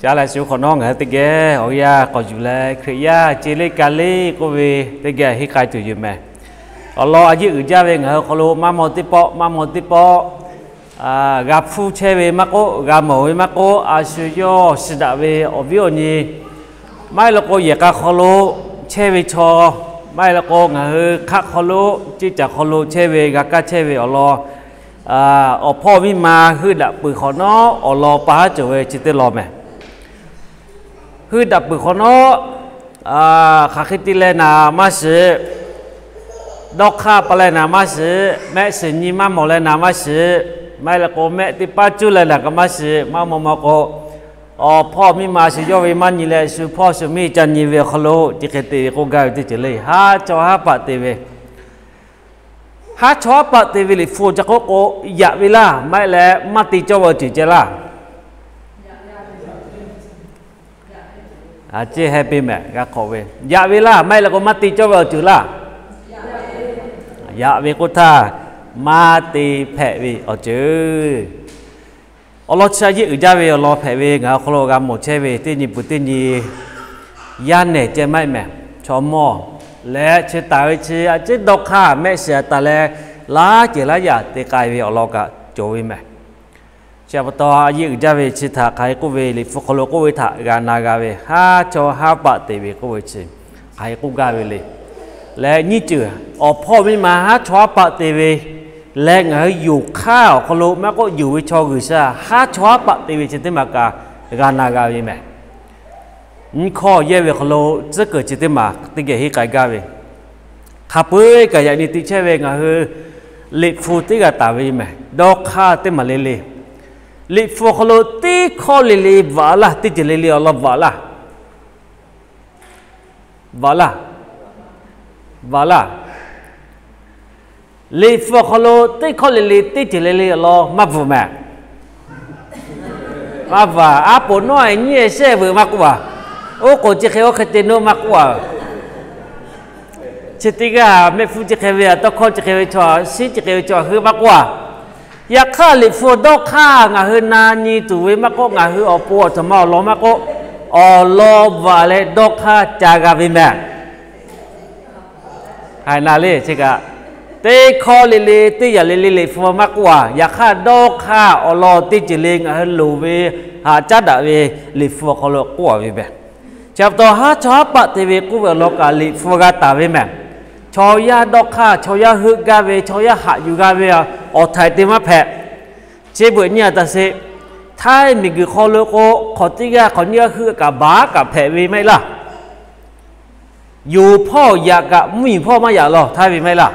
Ca leh shu hk'awꞈ nawˉ ngaˬ hui teˇ geh awˬ yanˇ k'awꞈ yuˬ leh Hkriꞈ yaˇ ce le ka le k'oˆ ve teˇ geh henˇ k'ai tuˬ yoˬ mehˬ. Awˬ lawn a yeˆ uiˍ jaˇ ve ngaˬ hui awˬ hk'aw lo maˇ maw teˇ pawˆ maˇ maw teˇ pawˆ g'a hpuˇ chehˇ ve maˇ k'oˆ, g'a mawˬ ve maˇ k'oˆ, a shu yawˇ shi daꞈ ve awˬ viˉ awˬ nyi, maˇ heˆ leh k'o yehˬ k'a hk'aw lo chehˇ ve chaw, maˇ heˆ leh k'o ngaˬ hui hk'aˆ hk'aw lo, ceˇ caˬ hk'aw lo chehˇ ve g'a kaˇ chehˇ ve awˬ lawn, awˬ hpawˇ miˇ ma heuˆ daꞈ peuˬ hk'awꞈ nawˉ awˬ lawn pa haˉ cawˬ ve chi teˇ lawn mehˬ. Heuˆ daꞈ peuˬ hk'awꞈ nawˉ, hk'aˬ hk'e te leh naˍ maˇ shiˍ, dawˇ hk'aˇ pa leh naˍ maˇ shiˍ, mehˆ shiˍ nyi maˇ mawˬ leh naˍ maˇ shiˍ, maˇ heˆ leh k'o mehˆ teˇ paˉ cuˇ leh naˍ kaꞈ maˇ shiˍ, maˇ maw maw k'o, awˬ hpawˇ miˇ ma shu yawˇ ve maˇ nyi leh shu hpawˇ shu miˇ ca nyi ve awˬ hk'aw lo chi hk'e te ve k'oˆ gaˇ ve teˇ ceuˬ le. Haˉ chawˇ haˉ paˆ te ve, haˉ chawˇ haˉ paˆ te ve Liꞈ hpu ca k'oˆ k'o, yaꞈ ve laˇ, maˇ heˆ leh maˇ te cawˇ ve awˬ ceuˬ ceh laˇ. Ceˇ heh piˇ mehˬ g'a hk'awꞈ ve, yaꞈ ve laˇ, maˇ heˆ leh k'o maˇ te cawˇ ve awˬ ceuˬ laˇ. Yaꞈ ve k'oˆ htaˇ, maˇ te hpehꞈ ve awˬ ceuˬ. Awˬ lawn chi a yeˆ uiˍ jaˇ ve awˬ lawn hpehꞈ ve ngaˬ hui awˬ hk'aw lo g'a mawˬ chehˇ ve teˇ nyi peuˬ teˇ nyi, yaˇ nehˬ ceh maˇ heˆ mehˬ, chaw mawˇ leh chi taˍ ve chi a ciˉ dawˇ hk'aˇ mehˆ shiˍ a taˍ leh, laˇ cehˬ laˇ yaꞈ te k'ai ve awˬ lawn kaꞈ cawˬ ve mehˬ. Chi pa taw a yeˆ uiˍ jaˇ ve chi htaꞈ hk'aˬ hk'e k'oˆ ve, Liꞈ hpu hk'aw lo k'oˆ ve htaꞈ g'a na g'a ve, haˉ chawˇ haˉ paˆ te ve k'oˆ ve chi hk'aˬ hk'e k'oˆ gaˇ ve le. Leh nyiˇ ceuˬ, awˬ hpawˇ miˇ ma haˉ chawˇ haˉ paˆ te ve leh ngaˬ hui yonˍ hk'aˇ awˬ hk'aw lo maˇ k'oˆ, yonˍ ve chaw G'uiˬsha haˉ chawˇ haˉ paˆ te ve chi teˇ maˬ kaꞈ g'a na g'a ve mehˬ. Nyiˇ hkawˇ yehˇ ve hk'aw lo tcuhˉ kuiˬ chi teˇ maˬ teˇ geh henˇ k'ai gaˇ ve, hk'a peu-eˬ kaꞈ yaꞈ nyi te chehˇ ve ngaˬ hui Liꞈ hpu teˇ g'a taˍ ve mehˬ. Dawˇ hk'aˇ teˇ maˬ le le, Liꞈ hpu awˬ hk'aw lo teˇ hkawˇ le le vaꞈ laˇ, teˇ ceuˬ le le awˬ lawn vaꞈ laˇ. Vaꞈ laˇ. Vaꞈ laˇ. Liꞈ hpu awˬ hk'aw lo teˇ hkawˇ le le teˇ ceuˬ le le awˬ lawn maˇ bvuhꞈ mehˬ. Maˇ bvuhꞈ. Aˉ poꞈ nawˉ-e nyiˇ-e shehˆ veuꞈ maˇ k'oˆ a. Oˉ k'oˍ chi hk'e oˇ hk'e te nawˉ maˇ k'oˆ a. Chi teˇ g'aˇ mehˆ hpfuhˇ chi hk'e ve, tawˇ hkawˇ chi hk'e ve chaw, shiˉ chi hk'e ve chaw heuˆ maˇ k'oˆ a. Yaꞈ hk'aˇ Liꞈ hpu dawˇ hk'aˇ ngaˬ hui na nyi tuˬ ve maˇ k'oˆ, ngaˬ hui awˬ pon awˬ htoꞈ ma awˬ lawn maˇ k'oˆ, awˬ lawn vaꞈ leh dawˇ hk'aˇ ca g'a ve mehˬ. Haiˬ na le chi kaꞈ, teˇ hkawˇ le le teˇ yaꞈ le le Liꞈ hpu maˇ k'oˆ a. Yaꞈ hk'aˇ dawˇ hk'aˇ awˬ lawn teˇ ceuˬ le ngaˬ hui loˍ ve, haꞈ caˉ daꞈ ve Liꞈ hpu awˬ hk'aw lo k'oˆ a ve mehˬ. Chi pa taw haˉ chawˇ haˉ paˆ te ve k'oˆ ve awˬ lawn kaꞈ Liꞈ hpu g'a taˍ ve mehˬ. Chaw yaˇ dawˇ hk'aˇ, chaw yaˇ heuˆ gaˇ ve, chaw yaˇ haꞈ yuˬ g'a ve awˬ htaiˍ te maˇ hpehꞈ. Chi beuꞈ nyi a taꞈ sheˍ, htaiˇ miˬguiˬ hk'aw lo k'o, hk'awꞈ teˇ g'aˇ hk'awꞈ nyiˇ g'aˇ heuˆ kaꞈ baˬ kaꞈ hpehꞈ ve maˇ heˆ laˇ. Yonˍ hpawˇ yaꞈ kaꞈ mvuhˇmiˬ hpawˇ maˇ yaꞈ law htaˇ ve maˇ heˆ laˇ.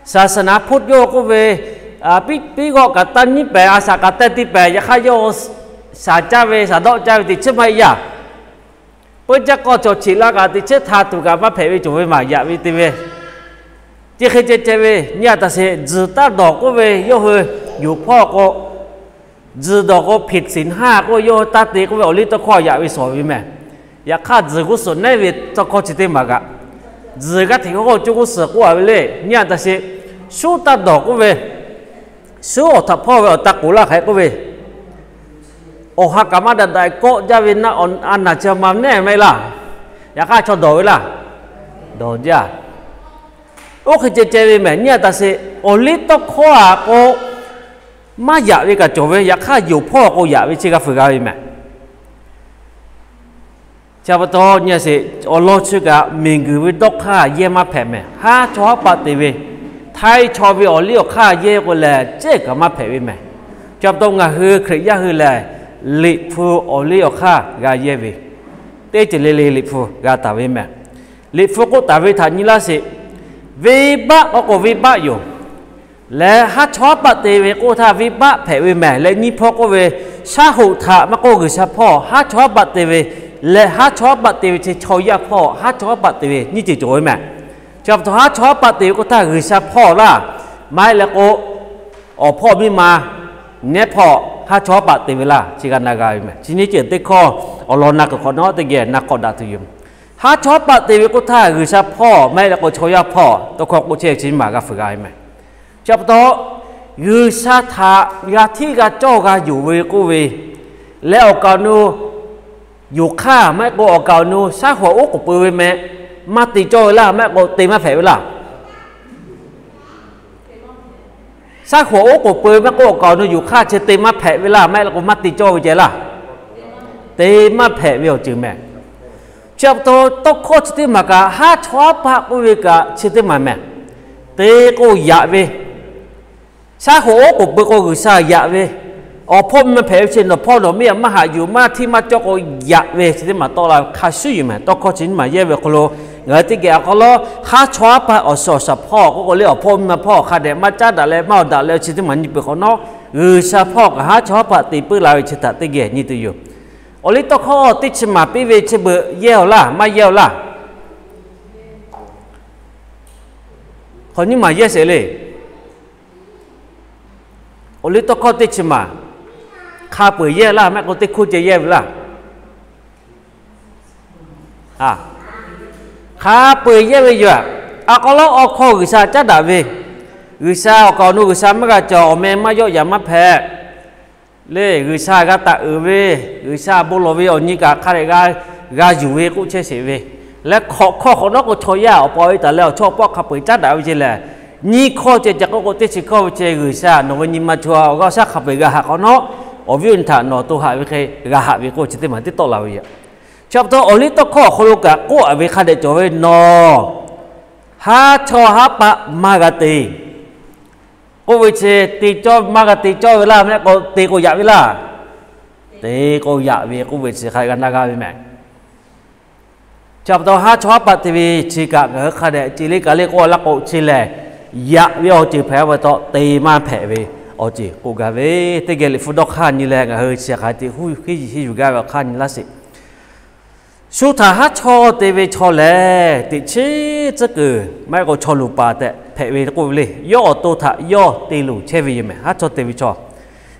Saˍsaˍnaˍ hpfuhˆ yawˇ k'oˆ ve, piˇ g'awˆ kaꞈ taˇ nyiˉ pehˍ, a shaꞈ kaꞈ taˇ tiˇ pehˍ, yaꞈ hk'aˇ yawˇ shaˍ caˇ ve shaˍ dawˆ caˇ ve teꞈ chiˉ maˇ heˆ yaˇ. Peuˇ jaˇ k'awˇ cawˬ cheꞈ laˇ kaꞈ teꞈ chiˉ htaꞈ tuˬ kaꞈ maˇ hpehꞈ ve cawˬ ve maˬ yaꞈ ve te ve, chi hk'e ceh ceh ve nyi a taꞈ sheˍ. Tzuhˬ taˇ dawˬ k'oˆ ve yawˇ hui yonˍ hpawˇ k'o, tzuhˬ dawˬ k'o hpeꞈ shiˍ haˇ k'oˆ ve yawˇ hui taˇ te k'oˆ ve awˬ liˇ tawˇ hkawˇ yaꞈ ve shawˍ ve mehˬ. Yaꞈ hk'aˇ tzuhˬ g'uˇ suhˍ neˉ ve tawˇ hkawˇ chi teˇ maˬ kaꞈ, tzuhˬ g'aˇ hteꞈ k'oˆ k'o cuˇ g'uˇ suhˍ k'oˆ a ve le. Nyi a taꞈ sheˍ, suˉ taˇ dawˬ k'oˆ ve, suˉ awˬ htaꞈ hpawˇ ve awˬ ta k'oˍ laˇ hk'e k'oˆ ve, awˬ ha kaꞈ maˇ daꞈ daꞈ kawˆ jaˇ ve naˆ, a naˬ chi ma neˉ maˇ heˆ laˇ. Yaꞈ hk'aˇ chaw dawˬ ve laˇ, dawˬ jaˇ. Oˇ hk'e ceh ceh ve mehˬ. Nyi a taꞈ sheˍ, awˬ liˇ tawˇ hkawˇ a k'o, maˇ yaꞈ ve kaꞈ cawˬ ve, yaꞈ hk'aˇ yonˍ hpawˇ k'o yaꞈ ve chi g'a fuiˍ g'a ve mehˬ. Chi pa taw nyi a sheˍ, awˬ lawn chi kaꞈ miˬguiˬ ve dawˇ hk'aˇ yehˇ maˇ hpehꞈ mehˬ. Haˉ chawˇ haˉ paˆ te ve, htaiˇ chaw ve awˬ liˇ awˬ hk'aˇ yehˇ k'o lehˬ cehˇ kaꞈ maˇ hpehꞈ ve mehˬ. Chi pa taw ngaˬ hui Hkriꞈ yaˇ hui lehˬ, Liꞈ hpu awˬ liˇ awˬ hk'aˇ g'a yehˇ ve, teˇ ceuˬ le le Liꞈ hpu g'a taˍ ve mehˬ. Liꞈ hpu k'oˆ taˍ ve htaꞈ nyi laˇ sheˍ. Venˇbaˆ k'oˆ k'o venˇbaˆ yoˬ. Leh haˉ chawˇ haˉ paˆ te ve k'oˆ htaˇ venˇbaˆ hpehꞈ ve mehˬ. Leh nyiˇ hpawˇ k'oˆ ve, shaˉ hoꞈ htaꞈ maˇ k'oˆ G'uiˬsha hpawˇ haˉ chawˇ haˉ paˆ te ve, leh haˉ chawˇ haˉ paˆ te ve chi chaw yaˇ hpawˇ haˉ chawˇ haˉ paˆ te ve nyiˇ ceuˬ cawˬ ve mehˬ. Chi pa taw haˉ chawˇ haˉ paˆ te ve k'oˆ htaˇ G'uiˬsha hpawˇ laˇ, maˇ heˆ leh k'o, awˬ hpawˇ miˇ ma nehˉ hpawˇ haˉ chawˇ haˉ paˆ te ve laˇ, chi g'a na g'a ve mehˬ. Chi nyiˇ ceuˬ teˇ hkawˇ awˬ lawn na kuiˬ hk'awꞈ nawˉ teˇ geh na hk'awꞈ daꞈ tuˬ yoˬ. Haˉ chawˇ haˉ paˆ te ve k'oˆ htaˇ G'uiˬsha hpawˇ maˇ heˆ leh k'o chaw yaˇ hpawˇ tawˇ hkawˇ k'oˆ chehˇ chi maˬ g'a fuiˍ g'a ve mehˬ. Chi pa taw G'uiˬsha htaꞈ g'a hteˇ g'a cawˇ g'a yonˍ ve k'oˆ ve, leh awˬ kaˍ awˬ nu Yoˬ hk'aˇ maˇ heˆ k'o awˬ kaˍ awˬ nu shaˉ hoꞈ oˉ k'oˍ pui ve meh, maˇ te cawˇ ve laˇ, maˇ heˆ k'o te maˇ hpehꞈ ve laˇ. Shaˉ hoꞈ oˉ k'oˍ pui maˇ k'oˆ, awˬ kaˍ awˬ nu yoˬ hk'aˇ chi te maˇ hpehꞈ ve laˇ, maˇ heˆ k'o maˇ te cawˇ ve ceh laˇ. Te maˇ hpehꞈ ve awˬ ceuˬ meh. Chi pa taw tawˇ hkawˇ chi teˇ maˬ kaꞈ haˉ chawˇ haˉ paˆ k'oˆ ve kaꞈ chi teˇ maˬ meh. Te k'o yaꞈ ve, shaˉ hoꞈ oˉ k'oˍ pui k'o G'uiˬsha yaꞈ ve, awˬ hpawˇ meh hpehꞈ ve chi nawˬ hpawˇ nawˬ miˇ maˇ haꞈ yuˬ maˇ htiˇ maˇ cawˇ k'o yaꞈ ve chi teˇ maˬ tawˆ la ve hk'a shuˉ yoˬ meh. Tawˇ hkawˇ chi teˇ maˬ yehˇ ve awˬ hk'aw lo ngaˬ hui teˇ geh awˬ hk'aw lo haˉ chawˇ haˉ paˆ awˬ suhˍ awˬ shaˍ hpawˇ k'oˆ k'o le, awˬ hpawˇ miˇ ma hpawˇ hk'a dehꞈ maˇ caˉ daꞈ leh maˇ awˬ daꞈ leh chi teˇ maˬ nyi peuˬ hk'awꞈ nawˉ, G'uiˬsha hpawˇ kaꞈ haˉ chawˇ haˉ paˆ te puiˉ la ve chi htaꞈ teˇ geh nyi tuˬ yoˬ. Awˬ liˇ tawˇ hkawˇ teˇ chi maˬ piˇ ve chi beuꞈ yehˇ awˬ laˇ, maˇ yehˇ awˬ laˇ. Hk'awꞈ nyiˇ maˬ yehˇ sheˍ le. Awˬ liˇ tawˇ hkawˇ teˇ chi maˬ hk'a peu-eˬ yehˇ laˇ, maˇ heˆ k'o teˇ hkoˇ ceh yehˇ ve laˇ. Hk'a peu-eˬ yehˇ ve yoˬ. Awˬ hk'aw lo awˬ hkawˇ G'uiˬsha caˉ daꞈ ve, G'uiˬsha awˬ kaˍ awˬ nu G'uiˬsha maˇ g'a cawˬ, awˬ meh maˇ yawˆ yaꞈ maˇ hpehꞈ le. G'uiˬsha g'a taꞈ uiˍ ve, G'uiˬsha bon lawˬ ve awˬ nyi kaꞈ hk'a dehꞈ g'a yuˬ ve k'oˆ chehˇ sheˍ ve, leh hk'awꞈ hkawˇ hk'awꞈ nawˉ k'o chaw yaˇ awˬ pa ve taˍ leh awˬ chawˇ awˬ pawˆ hk'a peu-eˬ caˉ daꞈ ve ceh lehˬ, nyiˇ hkawˇ ceh ca k'oˆ k'o teˇ chi hkawˇ ve ceh G'uiˬsha nawˬ ve nyi ma chaw awˬ g'aˇ shaˉ hk'a peu-eˬ g'a haꞈ hk'awꞈ nawˉ, awˬ viˉ awˬ nyi htaꞈ nawˬ to haꞈ ve hk'e g'a haꞈ ve k'oˆ chi teˇ maˬ tiˉ tawˆ la ve yoˬ. Chi pa taw awˬ liˇ tawˇ hkawˇ awˬ hk'aw lo kaꞈ k'oˆ a ve hk'a dehꞈ cawˬ ve, nawˬ haˉ chawˇ haˉ paˆ maˇ g'a te k'oˆ ve chi, te cawˇ maˇ g'a te cawˇ ve laˇ, maˇ heˆ k'o te k'o yaꞈ ve laˇ. Te k'o yaꞈ ve k'oˆ ve chi hk'a dehꞈ g'a na g'a ve meh. Chi pa taw haˉ chawˇ haˉ paˆ te ve chi kaꞈ ngaˬ hui hk'a dehꞈ ce le ka le k'oˆ laˇ k'o chi lehˬ, yaꞈ ve awˬ ceuˬ hpehꞈ ve pa taw te maˇ hpehꞈ ve awˬ ceuˬ k'oˆ gaˇ ve, teˇ geh Liꞈ hpu dawˇ hk'aˇ nyi leh ngaˬ hui chi hk'aˬ hk'e te huˉ hiˉ yuˬ gaˇ ve awˬ hk'aˇ nyi laˇ sheˍ. Shu htaꞈ haˉ chawˇ te ve chaw lehˬ, teꞈ chiˉ tcuhˉ kuiˬ maˇ heˆ k'o chaw luˬ paˍ tehꞈ hpehꞈ ve k'oˆ ve le. Yawˇ awˬ to htaꞈ yawˇ te luˬ chehˇ ve yoˬ meh. Haˉ chawˇ te ve chaw,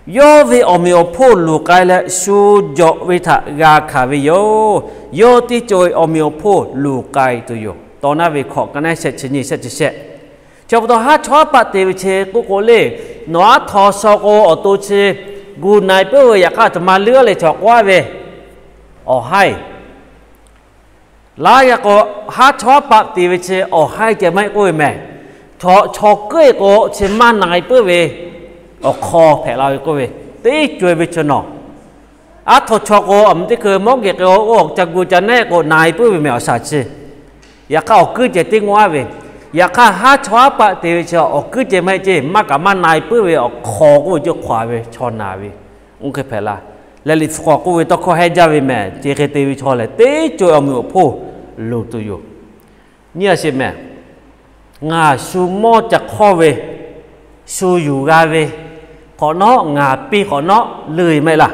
yawˇ ve awˬ meꞈ awˬ hponˇ luˬ k'ai leh shu jawꞈ ve htaꞈ g'a hkanˍ ve yoˬ. Yawˇ teˇ co-e awˬ meꞈ awˬ hponˇ luˬ k'ai tuˬ yoˬ. Tawˇ naˉ ve hkawꞈ ka naˉ shehˆ chi nyi shehˆ chi shehˆ. Chi pa taw haˉ chawˇ haˉ paˆ te ve chi k'oˆ k'o le, nawˬ aˉ htaw shaw k'o awˬ to chi gu na-e puiˉ ve, yaꞈ hk'aˇ aˬ htoꞈ ma leuˉ leh chaw k'oˆ a ve, awˬ haiˇ laˇ g'a k'o, haˉ chawˇ haˉ paˆ te ve chi awˬ haiˇ ceh maˇ heˆ k'oˆ ve meh. Chaw kuiˉ-e k'o chi maˇ na-e puiˉ ve awˬ hk'aw hpehꞈ la ve k'oˆ ve, teˇ co-e ve chi nawˬ aˉ htaw chaw k'o, aˬ mvuh teˇ hkui mawˉ geh k'o, oˇ ca gu ca nehˆ k'o na-e puiˉ ve meh awˬ shaˍ chi. Yaꞈ hk'aˇ awˬ kuiˉ ceh teˇ ngaw-a ve, yaꞈ hk'aˇ haˉ chawˇ haˉ paˆ te ve chi awˬ kuiˉ ceh maˇ heˆ ceˇ, maˇ kaꞈ maˇ na-e puiˉ ve awˬ hk'aw k'oˆ ve ceh hk'aw ve chaw na ve, oˇ hk'e hpehꞈ la. Leh Liꞈ hpu k'awꞈ k'oˆ ve tawˇ hkawˇ hehnˇ jaˇ ve meh, chi hk'e te ve chaw lehˬ teˇ co-e awˬ meꞈ awˬ hponˇ luˬ tuˬ yoˬ. Nyi a sheˍ meh, ngaˬ shu mawˇ ca hk'awˇ ve, shu yuˬ g'a ve hk'awꞈ nawˉ, ngaˬ piˇ hk'awꞈ nawˉ leuˆ maˇ heˆ laˇ.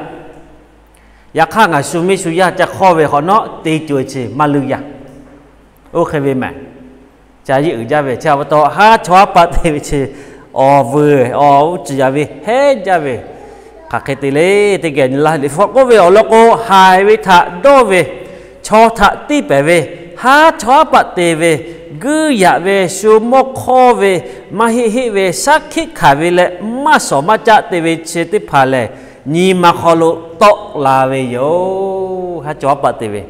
Yaꞈ hk'aˇ ngaˬ shu miˇ shu yaˇ ca hk'awˇ ve hk'awꞈ nawˉ, teˇ co-e chi maˇ leuˆ yaˇ. Oˇ hk'e ve meh, ca yeˇ uiˍ jaˇ ve chi pa taw haˉ chawˇ haˉ paˆ te ve chi awˬ vuiˬ awˬ uˉ ciˍ yaꞈ ve hehnˇ jaˇ ve, hk'aˬ hk'e te le, teˇ geh nyi laˇ. Liꞈ hpu k'oˆ ve awˬ lawn k'o, haiˬ ve htaꞈ dawˇ ve, chaw htaꞈ tiˇ pehˍ ve, haˉ chawˇ haˉ paˆ te ve, guiˇ yaꞈ ve, shu mawˇ hk'awˇ ve, maˇ heˆ heˆ ve, shaˉ hkiˆ hkanˍ ve leh maˇ shawˍ maˇ caˆ te ve chi teˇ hpaˍ lehˬ, nyi ma hk'aw lo tawˆ la ve yoˬ. Haˉ chawˇ haˉ paˆ te ve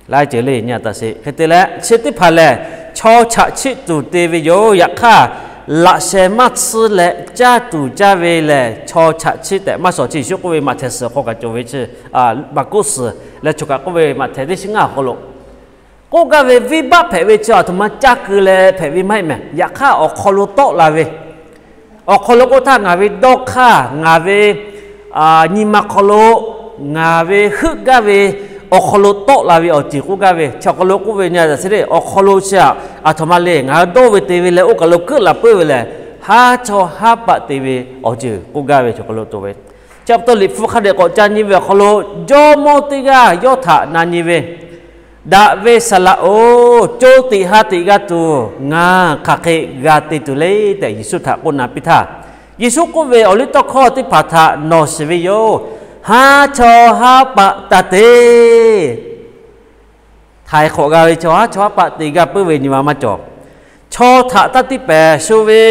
laiˉ ceuˬ le nyi a taˍ sheˍ. Hk'e te leh chi teˇ hpaˍ lehˬ, chaw chaꞈ chiˆ tuˬ te ve yoˬ. Yaꞈ hk'aˇ, laꞈ sheh maˇ tsuhˇ leh caˇ tuˬ caˇ ve lehˬ, chaw chaꞈ chiˆ tehꞈ maˇ shawˍ. Chi Yeˍsuˆ k'oˆ ve Maꞈhtehˍ suhˍ hk'aw kaꞈ cawˬ ve chi, Maˍkuˆ suhˍ leh choˬ kaꞈ k'oˆ ve Maꞈhtehˍ teˇ chi ngaˇ awˬ hk'aw lo k'oˆ gaˇ ve, venˇbaˆ hpehꞈ ve chi aˬ htoꞈ ma caˇ keu leh hpehꞈ ve maˇ heˆ meh. Yaꞈ hk'aˇ awˬ hk'aw lo tawˆ la ve, awˬ hk'aw lo k'oˆ htaˇ ngaˬ ve dawˇ hk'aˇ, ngaˬ ve nyi ma hk'aw lo, ngaˬ ve heuˆ gaˇ ve awˬ hk'aw lo tawˆ la ve awˬ ceuˬ k'oˆ gaˇ ve, chi awˬ hk'aw lo k'oˆ ve nyi a taˍ sheˍ le. Awˬ hk'aw lo chi aꞈ, aˬ htoꞈ ma le, ngaˬ hui dawˇ ve te ve leh oˇ kaˬ lo keuˆ la puiˉ ve lehˬ, haˉ chawˇ haˉ paˆ te ve awˬ ceuˬ k'oˆ gaˇ ve chi awˬ hk'aw lo tuˬ ve. Chi pa taw Liꞈ hpu hk'a dehꞈ k'awꞈ ca nyi ve awˬ hk'aw lo, jawˇmawˇ teˇ g'aˇ yawˇ htaꞈ na nyi ve, Daꞈ ve saˍ laꞈ-oˬ, co tiꞈ ha tiꞈ g'a tuˬ ngaˬ hk'aˬ hk'e g'a te tuˬ le tehꞈ Yeˍsuˆ htaꞈ k'oˆ na piˇ htaˇ, Yeˍsuˆ k'oˆ ve awˬ liˇ tawˇ hkawˇ teˇ hpaˍ htaꞈ nawˬ shiˍ ve yoˬ. Haˉ chawˇ haˉ paˆ taˇ te. Htaiˍ hk'awꞈ g'a ve chaw haˉ chawˇ haˉ paˆ te gaˇ puiˉ ve nyi ma maˇ cawˬ. Chaw htaꞈ taˇ tiˇ pehˍ, shu ve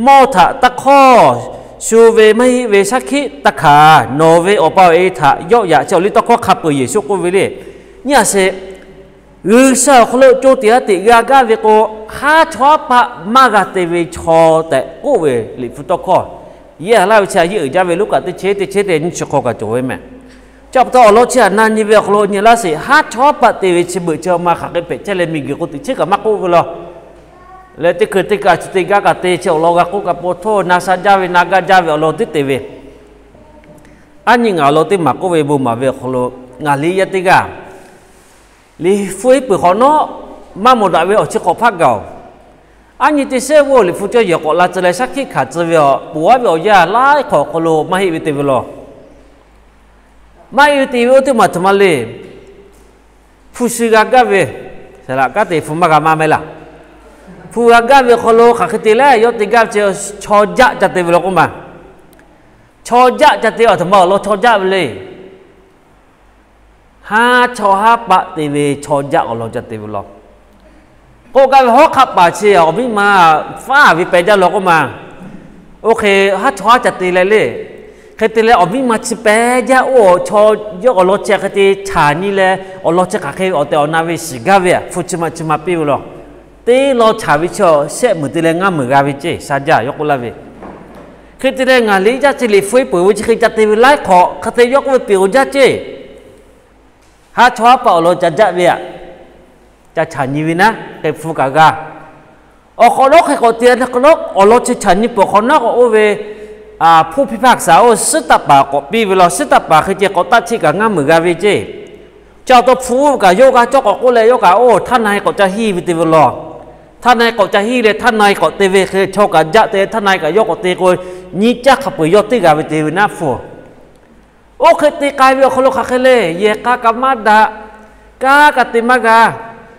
mawˇ htaꞈ taˇ hk'awˇ, Shu ve maˇ heˆ ve shaˉ hkiˆ taˇ hkanˍ, nawˬ ve Awˬ pa awˬ e htaꞈ yawˆ yaꞈ chi awˬ liˇ tawˇ hkawˇ hk'a peuˬ Yeˍsuˆ k'oˆ ve le. Nyi a sheˍ, G'uiˬsha awˬ hk'aw lo co tiꞈ ha tiꞈ g'a gaˇ ve k'o, haˉ chaw haˉ paˆ maˇ g'a te ve chaw tehꞈ k'oˆ ve Liꞈ hpu tawˇ hkawˇ. Yehˇ a laˇ ve chi a yeˇ uiˍ jaˇ ve Luˉkaꞈ teˇ chi teˇ chi teˇ nyiˇ chi hk'aw kaꞈ cawˬ ve mehˬ. Chi pa taw awˬ lawn chi htaꞈ na nyi ve awˬ hk'aw lo nyi laˇ sheˍ, haˉ chaw haˉ paˆ te ve chi beuꞈ chi ma hk'aˬ hk'e hpehꞈ chehˇ leh miˬguiˬ k'o teꞈ chiˉ kaꞈ maˇ k'oˆ ve law. Leh teˇ hkui teˇ kaꞈ chi te gaˇ kaꞈ te chi awˬ lawn g'a k'oˆ kaꞈ pa htawˇ na sha jaˇ ve na gaˇ jaˇ ve awˬ lawn teˇ te ve. Aˉ nyi ngaˬ awˬ lawn teˇ maˬ k'oˆ ve bon maˍ ve awˬ hk'aw lo ngaˬ liꞈ yaˇ teˇ g'aˇ Liꞈ hpu iˉ puiˍ hk'awꞈ nawˉ maˇ mawˬ daꞈ ve awˬ chi hk'awꞈ hpaˇ gaˬ-oˬ. Aˉ nyi teˇ shehˉ g'oˇ Liꞈ hpu cawˇ yehˬ k'awꞈ la tcuh leh shaˉ hkiˆ hkanˍ tcuh ve awˬ poˍ aˉ ve awˬ yanˇ laiˉ hk'awꞈ awˬ hk'aw lo maˇ heˆ ve te ve law. Maˇ heˆ ve te ve oˇ teˇ maˬ htaꞈ ma le. Hpu shi g'a gaˇ ve, saˍ laꞈ kanˉ te hpu maˇ g'a maˇ mehˍ laˇ. Hpu g'a gaˇ ve awˬ hk'aw lo hk'aˬ hk'e te leh yawˇ te gaˇ ve chi chaw jaˆ ca te ve law k'oˆ ma. Chaw jaˆ ca te awˬ htaꞈ ma awˬ lawn chaw jaˆ ve le. Haˉ chaw haˉ paˆ te ve chaw jaˆ awˬ lawn ca te ve law. K'oˆ gaˇ ve hawˉ hk'aˆ paˍ chi awˬ miˇ ma faˉ ve peh jaˇ law k'oˆ ma. Oˇ hk'e haˉ chaw haˉ ca te leh le. Hk'e te leh awˬ miˇ ma chi peh jaˇ oˇ chaw yawˇ awˬ lawn chi hk'e te chaˬ nyi leh awˬ lawn chi hk'aˬ hk'e awˬ tehˬ awˬ na ve shiˍ gaˇ ve hpu chi ma chi ma piˇ ve law. Teˇ law chaˬ ve chi shehˆ meunˍ te leh ngaˇ meunˍ g'a ve ceˇ sha jaˇ yawˇ k'oˆ laˇ ve. Hk'e te leh ngaˬ liꞈ jaˇ ceˇ Liꞈ hpu iˉ puiˍ ve chi hk'e ca te ve laiˉ hk'awꞈ hk'a te yawˇ k'oˆ ve peꞈ awˬ jaˇ ceˇ. Haˉ chaw haˉ paˆ awˬ lawn ca jaˆ ve aꞈ, ca chaˬ nyi ve naˉ hk'e hpu kaꞈ g'a. Awˬ hk'awꞈ nawˉ hk'e k'awꞈ te a hk'e nawˉ awˬ lawn chi chaˬ nyi peuˬ hk'awꞈ nawˉ k'awꞈ oˇ ve hpu hpiˇ hpaˇ hk'aˬ oˇ suhˉ taˆ paˍ k'awꞈ piˇ ve law. Suhˉ taˆ paˍ hk'e ceh k'awꞈ taˆ chiˆ kaꞈ ngaˇ meunˍ g'a ve ceˇ. Chi awˬ taw hpu kaꞈ yawˇ g'a cawˇ k'awꞈ k'oˆ leh yawˇ kaꞈ oˇ htaˇ na e k'awꞈ ca hiˇ ve te ve law. Htaˇ na e k'awꞈ ca hiˇ leh htaˇ na e k'awꞈ te ve hk'e chaw kaꞈ jaˆ te htaˇ na e kaꞈ yawˇ k'awꞈ te k'o, nyiˇ caˉ hk'a peu-eˬ yawˇ teˇ g'a ve te ve naˉ hpu. Oˇ hk'e te k'ai ve awˬ hk'aw lo hk'aˬ hk'e le, yehˬ k'a kaꞈ maˇ daꞈ, kanˉ kaꞈ te maˇ g'a,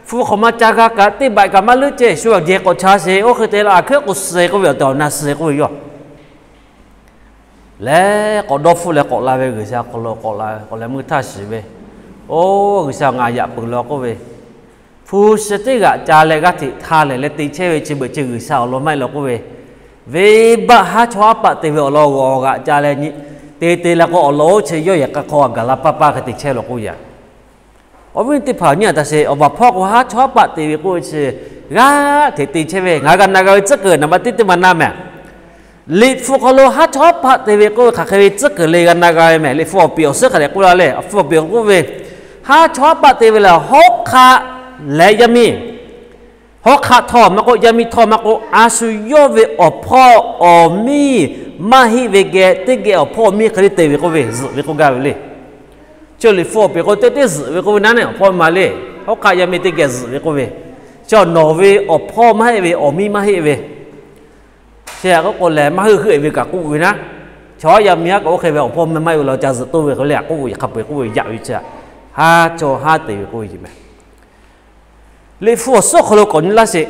hpu hk'awꞈ ma ca g'a kaꞈ teˇ baꞈ kaꞈ maˇ leuˆ ceˇ shu awˬ geh k'awꞈ cha sheˍ. Oˇ hk'e te la a hkeuˉ k'o suh k'oˆ ve awˬ tehˬ awˬ na suh k'oˆ ve yawˇ lehˬ k'awꞈ dawˇ hpfuhˆ leh k'awꞈ la ve G'uiˬsha hk'aw lo k'awꞈ la k'awꞈ leh meuˇ htaˇ shiˍ ve, Oˇ G'uiˬsha, ngaˬ yaꞈ peuˬ law k'oˆ ve, hpu shi teˇ g'aꞈ ca leh g'aˇ hteꞈ hta lehˬ leh te chehˇ ve chi beuꞈ chi G'uiˬsha awˬ lawn maˇ heˆ law k'oˆ ve, venˇbaˆ haˉ chaw haˉ paˆ te ve awˬ lawn g'awˬ g'aꞈ ca leh nyi te te leh k'o awˬ lawn oˇ chi yawˇ yehˬ k'a hk'aw a gaˬ la paˇ paˇ hk'e te chehˇ law k'oˆ ve yaꞈ. Awˬ viˉ teˇ hpaˍ nyi a taꞈ sheˍ, awˬ baˬ hpawˇ k'o haˉ chaw haˉ paˆ te ve k'oˆ ve chi g'aˇ hteꞈ te chehˇ ve ngaˬ g'a na g'a ve tcuhˉ kuiˬ naˍ baˆ teˇ teˇ maˬ na mehˍ. Liꞈ hpu hk'aw lo haˉ chaw haˉ paˆ te ve k'oˆ ve hk'aˬ hk'e ve tcuhˉ kuiˬ le g'a na g'a ve mehˍ. Liꞈ hpu awˬ piˍ awˬ suhˉ hk'a dehꞈ k'oˆ la leh, awˬ hpu awˬ piˍ k'oˆ ve, haˉ chaw haˉ paˆ te ve lehˬ, hawˉ hk'aˆ leh yaˇ miˇ, hawˉ hk'aˆ htawˇ maˇ k'oˆ, yaˇ miˇ htawˇ maˇ k'oˆ, a shu yawˇ ve awˬ hpawˇ awˬ miˇ maˇ heˆ ve geh teˇ geh awˬ hpawˇ awˬ miˇ hk'e le te ve k'oˆ ve, zuhꞈ ve k'oˆ gaˇ ve le. Chi Liꞈ hpu awˬ piˍ k'o teˇ teˇ zuhꞈ ve k'oˆ ve naˉ neˇ, awˬ hpawˇ ma le, hawˉ hk'aˆ yaˇ miˇ teˇ geh zuhꞈ ve k'oˆ ve, chi nawˬ ve awˬ hpawˇ maˇ heˆ ve awˬ miˇ maˇ heˆ ve chi a k'oˆ k'o lehˬ, maˇ heuˆ heuˆ e ve kaꞈ k'oˆ ve naˉ, chaw yaˇ miˇ haˉ kaꞈ oˇ hk'e ve awˬ hpawˇ maˇ heˆ ve law ca zuhꞈ toˇ ve hk'e le a k'oˆ k'o, hk'a peu-eˬ k'oˆ ve yaꞈ ve chi, haˉ chaw haˉ te ve k'oˆ ve ce mehˍ. Liꞈ hpu awˬ suhˉ hk'aw lo k'awꞈ nyi laˇ sheˍ.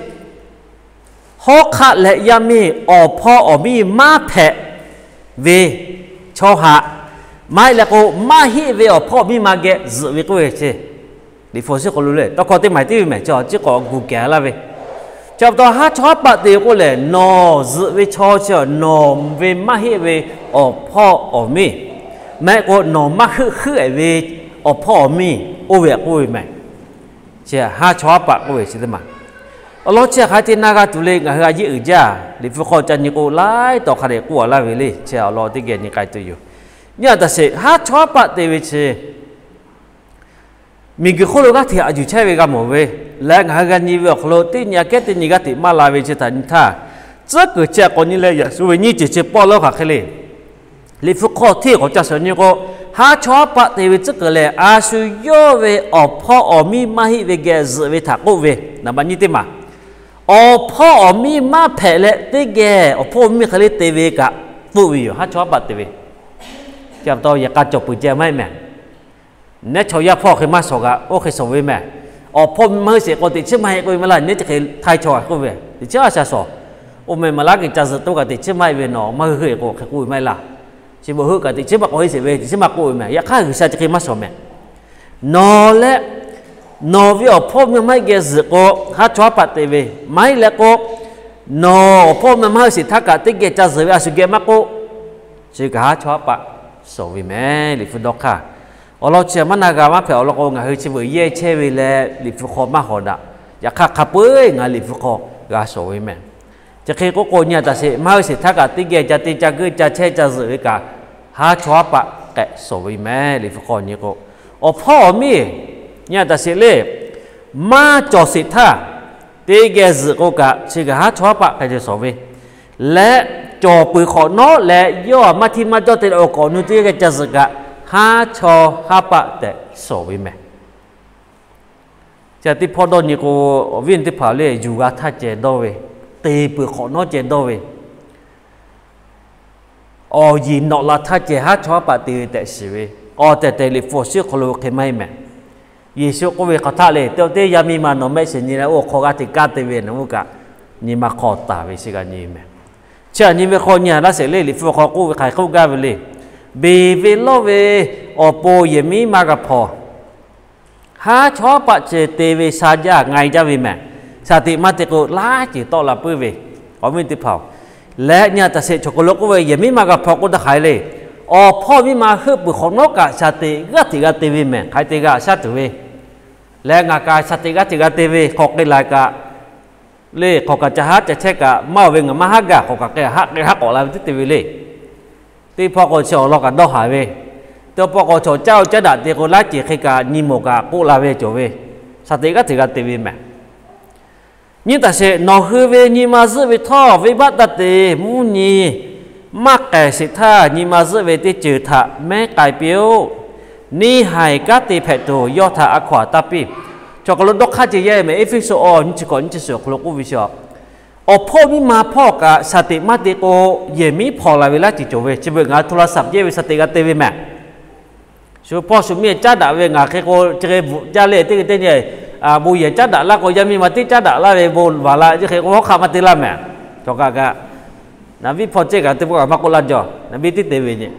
Hawˉ hk'aˆ leh yaˇ miˇ awˬ hpawˇ awˬ miˇ maˇ hpehꞈ ve chaw haꞈ, maˇ heˆ leh k'o maˇ heˆ ve awˬ hpawˇ awˬ miˇ ma geh zuhꞈ ve k'oˆ ve ce. Liꞈ hpu awˬ suhˉ hk'aw lo le tawˇ hkawˇ teˇ maˬ teˇ ve mehˍ, chi awˬ ciˉ k'awꞈ gu kehˬ laˇ ve. Chi pa taw haˉ chaw haˉ paˆ te ve k'oˆ lehˬ, nawˬ zuhꞈ ve chaw chi nawˬ ve maˇ heˆ ve awˬ hpawˇ awˬ miˇ, maˇ heˆ k'o nawˬ maˇ heuˆ heuˆ e ve awˬ hpawˇ awˬ miˇ oˇ ve k'oˆ ve mehˍ. Chi haˉ chaw haˉ paˆ k'oˆ ve chi teˇ maˬ. Awˬ lawn chi hk'aˬ hk'e te na g'a tuˬ le, ngaˬ hui a yeˇ uiˍ jaˇ. Liꞈ hpu hk'aw ca nyi k'o laiˉ tawˍ hk'a dehꞈ k'oˆ a laˇ ve le, chi awˬ lawn teˇ geh nyi k'ai tuˬ yoˬ. Nyi a taꞈ sheˍ, haˉ chaw haˉ paˆ te ve chi miˬguiˬ hk'oˆ lo g'aˇ hteꞈ a yuˬ chehˇ ve g'a mawˬ ve, leh ngaˬ hui g'a nyi ve awˬ hk'aw lo teˇ nyi aꞈ kehˉ teˇ nyi g'aˇ hteꞈ maˇ la ve chi htaꞈ nyi htaˇ, tcuhˉ kuiˬ chi k'awꞈ nyi leh yaꞈ shu ve nyiˇ ceuˬ chi pawˆ lawˉ hk'aˬ hk'e le. Liꞈ hpu hk'aw hteˇ k'awꞈ ca shawˍ nyi k'o, haˉ chaw haˉ paˆ te ve tcuhˉ kuiˬ lehˬ, a shu yawˇ ve awˬ hpawˇ awˬ miˇ maˇ heˆ ve geh zuhꞈ ve htaꞈ k'oˆ ve, naˍ baꞈ nyiˇ teˇ maˬ. Awˬ hpawˇ awˬ miˇ maˇ hpehꞈ leh teˇ geh awˬ hpawˇ awˬ miˇ hk'e le te ve kaꞈ k'oˆ ve yoˬ, haˉ chaw haˉ paˆ te ve. Chi pa taw yehˬ k'a cawˬ peuˬ ceh maˇ heˆ mehˍ. Nehˉ chaw yaˇ hpawˇ hk'e maˇ shawˍ kaꞈ oˇ hk'e shawˍ ve mehˍ. Awˬ hpawˇ miˇ maˇ heˆ sheˍ k'o teꞈ chiˉ maˇ heˆ k'oˆ ve maˇ laˇ, nehˉ chi hk'e htaiˇ chaw k'oˆ ve, teꞈ chiˉ a sha shawˍ. Oˇ meh maˍ laˇ geh ca zuhꞈ toˇ kaꞈ teꞈ chiˉ maˇ heˆ ve nawˬ maˇ hui hui k'o hk'e k'oˆ ve maˇ heˆ laˇ. Chi beuꞈ heuˆ kaꞈ teꞈ chiˉ maˇ k'awꞈ heˆ sheˍ ve teꞈ chiˉ maˇ k'oˆ ve mehˍ. Yaꞈ hk'aˇ G'uiˬsha chi hk'e maˇ shawˍ mehˍ. Nawˬ leh nawˬ ve awˬ hpawˇ miˇ maˇ heˆ geh zuhꞈ k'o, haˉ chaw haˉ paˆ te ve, maˇ heˆ leh k'o, nawˬ awˬ hpawˇ miˇ maˇ heˆ sheˍ htaˇ kaꞈ teˇ geh ca zuhꞈ ve a shu geh maˇ k'oˆ, chi kaꞈ haˉ chawˇ haˉ paˆ shawˍ ve mehˍ. Liꞈ hpu dawˇ hk'aˇ awˬ lawn chi maˇ na g'a maˇ hpehꞈ awˬ lawn k'o, ngaˬ hui chi beuꞈ yehˇ chehˇ ve leh liꞈ hpu hk'aw maˇ hawˍ daꞈ. Yaꞈ hk'aˇ, hk'a peu-eˬ ngaˬ liꞈ hpu hk'aw g'a shawˍ ve mehˍ. Chi hk'e k'oˆ k'o, nyi a taˍ sheˍ, maˇ hui sheˍ htaˇ kaꞈ teˇ geh ca te ca geuˆ ca chehˇ ca zuhꞈ ve kaꞈ, haˉ chawˇ haˉ paˆ k'ehꞈ shawˍ ve mehˍ. Liꞈ hpu hk'aw nyi k'o, awˬ hpawˇ awˬ miˇ nyi a taˍ sheˍ le, maˇ cawˬ sheˍ htaˇ, teˇ geh zuhꞈ k'o kaꞈ, chi kaꞈ haˉ chawˇ haˉ paˆ hk'e te shawˍ ve, leh cawˬ peuˬ hk'awꞈ nawˉ leh yawˇ maˇ htiˇ maˇ cawˇ te leh awˬ k'awꞈ nu teˇ geh ca zuhꞈ kaꞈ, haˉ chawˇ haˉ paˆ tehꞈ shawˍ ve mehˍ. Chi teˇ hpawˇ dawˇ nyi k'o, awˬ viˉ teˇ hpaˍ le, yuˬ g'a htaˇ ceh dawˇ ve, te peuˬ hk'awꞈ nawˉ ceh dawˇ ve, awˬ yiˍ nawꞈ la htaˇ ceh haˉ chawˇ haˉ paˆ te ve tehꞈ shiˍ ve, awˬ tehˬ tehˬ Liꞈ hpu awˬ shinˉ hk'aw lo hk'e maˇ heˆ mehˍ. Yeˍsuˆ k'oˆ ve hk'aˬ htaˆ le, teˇ teˇ yaˇ miˇ ma nawˬ mehˆ shiˍ nyi leh oˇ hk'aw g'aˇ hteꞈ kaˇ te ve nawˬ hui kaꞈ, nyi ma hk'aw taˍ ve chi g'a nyi mehˍ. Chi aꞈ nyi ve hk'aw nyi a laˇ sheˍ le, Liꞈ hpu hk'aw k'oˆ ve hk'aˬ hk'e k'oˆ gaˇ ve le. Beˬ ve lawˇ ve awˬ pon yehˬ miˉ maˇ g'a hpaw. Haˉ chawˇ haˉ paˆ ceh te ve sha jaˇ nga e jaˇ ve mehˍ. Shaˍ tiꞈ maˇ te k'o, laiˉ ceuˬ tawˆ la puiˉ ve, awˬ viˉ teˇ hpaˍ-oˬ. Leh nyi a taˍ sheˍ, chaw hk'aw lo k'oˆ ve, yehˬ miˉ maˇ g'a hpaw k'oˆ htaˇ hk'aˬ hk'e le, awˬ hpawˇ miˇ ma heuˆ peuˬ hk'awꞈ nawˉ kaꞈ shaˍ tiꞈ g'aˇ hteꞈ g'a te ve mehˍ. Hk'aˬ hk'e te g'a shaˉ tuˬ ve, leh ngaˬ kaꞈ shaˍ tiꞈ g'aˇ hteꞈ g'a te ve hk'aw k'ai la kaꞈ le, hk'aw kaꞈ ca haˉ ca chehˇ kaꞈ maˇ oˬ ve ngaˬ maˇ haˉ gaˬ, hk'aw kaꞈ k'ai haˉ k'ai haˉ k'awꞈ la ve teˇ te ve le. Teˇ hpawˇ k'o chi awˬ lawn kaꞈ dawˇ haˍ ve, teˇ pawˆ k'o chaw caˇ oˇ caˉ daꞈ te k'o laiˉ ceuˬ hk'e kaꞈ nyi mawˬ kaꞈ k'oˆ la ve cawˬ ve, shaˍ tiꞈ g'aˇ hteꞈ g'a te ve mehˍ. Nyi taˍ sheˍ, nawˬ hui ve nyi ma zuhˆ ve htawˇ, venˇbaˆ taˇ te. Mvuhˇ nyi maˇ k'ehˬ sheˍ htaˇ, nyi ma zuhˆ ve teˇ ceuˬ htaꞈ mehˉ k'ai piˇ-oˆ. Neˇ haiˬ kanˉ te hpehꞈ tuˬ yawˇ htaꞈ a hkaw-anˬ taˇ piˇ. Chaw hk'aw lo dawˇ hk'aˇ ceh yehˇ mehˍ. Eˇfeˇsuꞈ awˬ nyiˇ chi hkawꞈ nyiˇ chi suhˍ awˬ hk'aw lo k'oˆ ve chi, awˬ hpawˇ miˇ ma hpawˇ kaꞈ shaˍ tiꞈ maˇ te k'o, yehˬ miˉ hpaw la ve laiˉ ceuˬ cawˬ ve. Chi beuꞈ ngaˬ hui hto la saˍ yehˇ ve shaˍ tiꞈ g'a te ve mehˍ. Shu hpawˇ shu miˇ caˉ daꞈ ve ngaˬ hk'e k'o, chi hk'e bvuhꞈ jaˇ le, teˇ g'aˇ teˇ nyi, bon yehˬ caˉ daꞈ laˇ k'o, yaˇ miˇ ma tiˉ caˉ daꞈ laˇ ve bon vaˬ la, chi hk'e k'o hawˉ hk'aˆ maˇ te laˇ mehˍ. Chaw kaꞈ kaꞈ, naˍ viˉ hpawˇ ceh kaꞈ teˇ pawˆ kaꞈ maˇ k'oˆ laˇ jaw, naˍ viˉ tiˉ te ve nyi.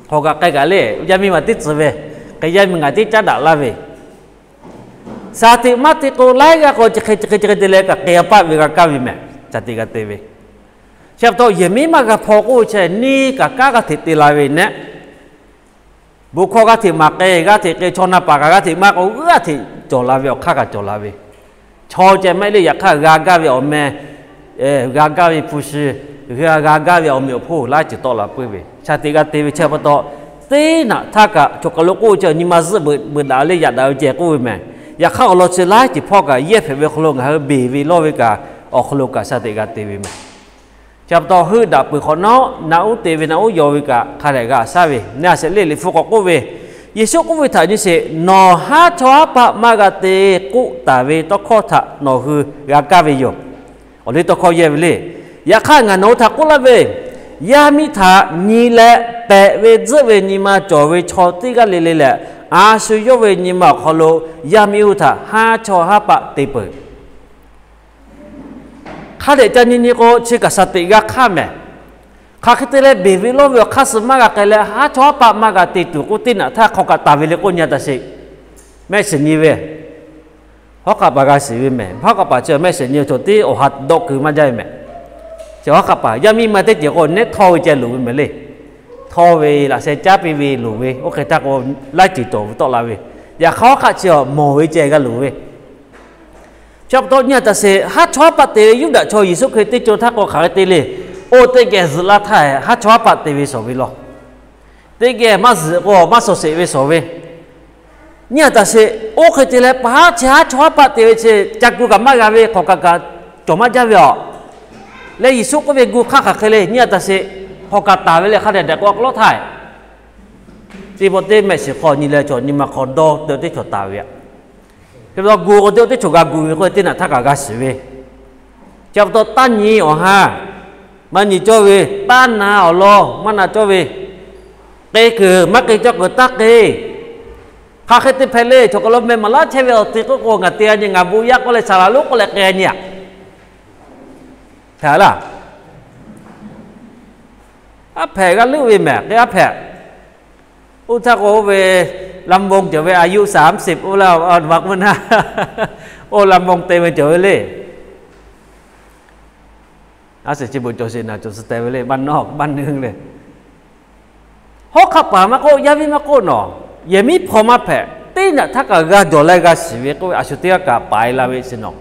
Hk'aw kaꞈ k'ai kaꞈ le, yaˇ miˇ ma tiˉ tcuh ve, hk'e yaˇ miˇ ngaˬ tiˉ caˉ daꞈ laˇ ve, shaˍ tiꞈ maˇ te k'o laiˉ g'aˇ k'o, chi hk'e chi hk'e chi hk'e te leh kaꞈ k'ai a paˆ ve g'a kaˇ ve mehˍ. Shaˍ tiꞈ g'a te ve, chi pa taw yehˬ miˉ maˇ g'a hpaw k'oˆ ve chi neˇ kaꞈ kanˉ g'aˇ hteꞈ te la ve nehˆ. Bon hkawˇ g'aˇ hteꞈ maˍ k'ai, g'aˇ hteꞈ k'ai, chaw na paˍ kaꞈ g'aˇ hteꞈ maˇ k'o, g'aˇ hteꞈ cawˬ la ve awˬ hk'aˇ kaꞈ cawˬ la ve, chaw ceh maˇ heˆ le. Yaꞈ hk'aˇ g'a gaˇ ve awˬ meh, g'a gaˇ ve hpu shi, g'a gaˇ ve awˬ meꞈ awˬ hponˇ laiˉ ceuˬ tawˆ la puiˉ ve, shaˍ tiꞈ g'a te ve chi pa taw, teˇ naꞈ htaˇ kaꞈ chaw hk'aw lo k'oˆ chi nyi ma zuhˆ beuꞈ daꞈ le, yaꞈ daꞈ ve ceh k'oˆ ve mehˍ. Yaꞈ hk'aˇ awˬ lawn chi laiˉ ceuˬ hpawˇ kaꞈ yehˇ hpehꞈ ve hk'aw lo ngaˬ hui beˬ ve lawˇ ve kaꞈ awˬ hk'aw lo kaꞈ shaˍ tiꞈ g'a te ve mehˍ. Chi pa taw heuˆ daꞈ peuˬ hk'awꞈ nawˉ, naꞈ uˉ te ve naꞈ uˉ yaw ve kaꞈ hk'a dehꞈ g'a shaˉ ve, nyi a sheˍ le, Liꞈ hpu k'awꞈ k'oˆ ve, Yeˍsuˆ k'oˆ ve htaꞈ nyi sheˍ, nawˬ haˉ chawˇ haˉ paˆ maˇ g'a te k'oˆ taˍ ve tawˇ hkawˇ htaꞈ nawˬ hui g'a kaˇ ve yoˬ. Awˬ liˇ tawˇ hkawˇ yehˇ ve le. Yaꞈ hk'aˇ ngaˬ nawˬ hui htaꞈ k'oˆ laˇ ve, yaˇ miˇ htaꞈ nyi leh pehꞈ ve tzuhˆ ve nyi ma cawˬ ve chaw teˇ g'aˇ le le lehˬ, a shu yawˇ ve nyi ma awˬ hk'aw lo yaˇ miˇ hui htaꞈ haˉ chawˇ haˉ paˆ te peuˬ. Hk'a dehꞈ ca nyi nyi k'o, chi kaꞈ shaˍ tiꞈ g'a hk'aˇ mehˍ. Hk'aˬ hk'e te leh beˬ ve lawˇ ve awˬ hk'aˇ suh maˇ g'a k'ai leh, haˉ chawˇ haˉ paˆ maˇ g'a te tuˬ k'oˆ, teˇ naꞈ htaˇ hk'aw kaꞈ taˍ ve le k'oˆ nyi a taˍ sheˍ. Mehˆ shiˍ nyi ve, hawˉ hk'aˆ paˍ g'a shiˍ ve mehˍ. Hawˉ hk'aˆ paˍ chi mehˆ shiˍ nyi ve chaw tiˉ awˬ ha dawˆ keu maˇ jaˇ ve mehˍ. Chi hawˉ hk'aˆ paˍ yaˇ miˇ ma teˇ ceuˬ k'o, nehˉ htawˇ ve ceh loˍ ve mehˍ le. Htawˇ ve laꞈ sheh caˉ piˇ ve loˍ ve, oˇ hk'e htaˇ k'o, laiˉ ceuˬ cawˬ ve tawˆ la ve. Yaꞈ hk'aˇ hawˉ hk'aˆ chi mawˬ ve ceh g'a loˍ ve, chi pa taw nyi a taˍ sheˍ, haˉ chawˇ haˉ paˆ te ve Yuˇdaꞈ chaw Yeˍsuˆ Hkriꞈ teˇ co htaˇ k'o hk'aˬ hk'e te le. Oˇ teˇ geh zuhꞈ laˇ htaˇ, haˉ chawˇ haˉ paˆ te ve shawˍ ve law. Teˇ geh maˇ zuhꞈ k'o maˇ shawˍ sheˍ ve shawˍ ve, nyi a taˍ sheˍ. Oˇ hk'e te leh pa haˉ chi haˉ chawˇ haˉ paˆ te ve chi ca ku kaꞈ maˇ g'a ve, hk'aw kaꞈ kaꞈ cawˬ maˇ jaˇ ve aˬ. Leh Yeˍsuˆ k'oˆ ve gu hk'aˇ hk'aˬ hk'e le, nyi a taˍ sheˍ. Hk'aw kaꞈ taˍ ve leh hk'a dehꞈ dehꞈ k'o a k'aw lawˉ htaˇ, teˇ pawˆ teˇ mehˆ shiˍ hk'aw nyi leh chaw nyi ma hk'aw dawˇ te teˇ chaw taˍ ve aꞈ. Hk'e pa taw gu k'o teˇ teˇ chaw g'a gu ve k'o, teˇ naꞈ htaˇ kaꞈ g'a shiˍ ve, chi pa taw taˇ nyi awˬ ha maˇ nyi cawˇ ve, taˇ na awˬ lawn maˇ na cawˇ ve, k'e kuiˬ maˇ k'e cawˇ kuiˬ taˇ k'e. Hk'aˬ hk'e te hpehꞈ le, chaw hk'aw lo meh maˍ laˇ chehˇ ve awˬ te k'oˆ k'o, ngaˬ te a nyi, ngaˬ bon yaˇ k'oˆ leh saˍ laˍ lonˉ k'oˆ leh k'ai a nyi aꞈ. Hpehꞈ laˇ. Aˉ hpehꞈ g'a leuˆ ve mehˍ, k'e aˉ hpehꞈ. Oˇ htaˇ k'o oˇ ve lam bon cawˬ ve a yuˆ saˍ mvuhˇ shiˍ oˇ la a ma k'oˆ na, oˇ lam bon te ve cawˬ ve le. A shiˍ chi beuꞈ cawˬ sheˍ naˍ cawˬ suh teh ve le, maˇ nawˇ maˇ nuˇ leh, hawˉ hk'aˆ paˍ maˇ k'oˆ, yaˇ miˇ maˇ k'oˆ nawˬ, yehˬ miˉ hpaw maˇ hpehꞈ. Teˇ naꞈ htaˇ kaꞈ g'a jawˬ leh g'a shiˍ ve k'oˆ ve, a shu teˇ g'aˇ kaꞈ paiˍ la ve chi nawˬ.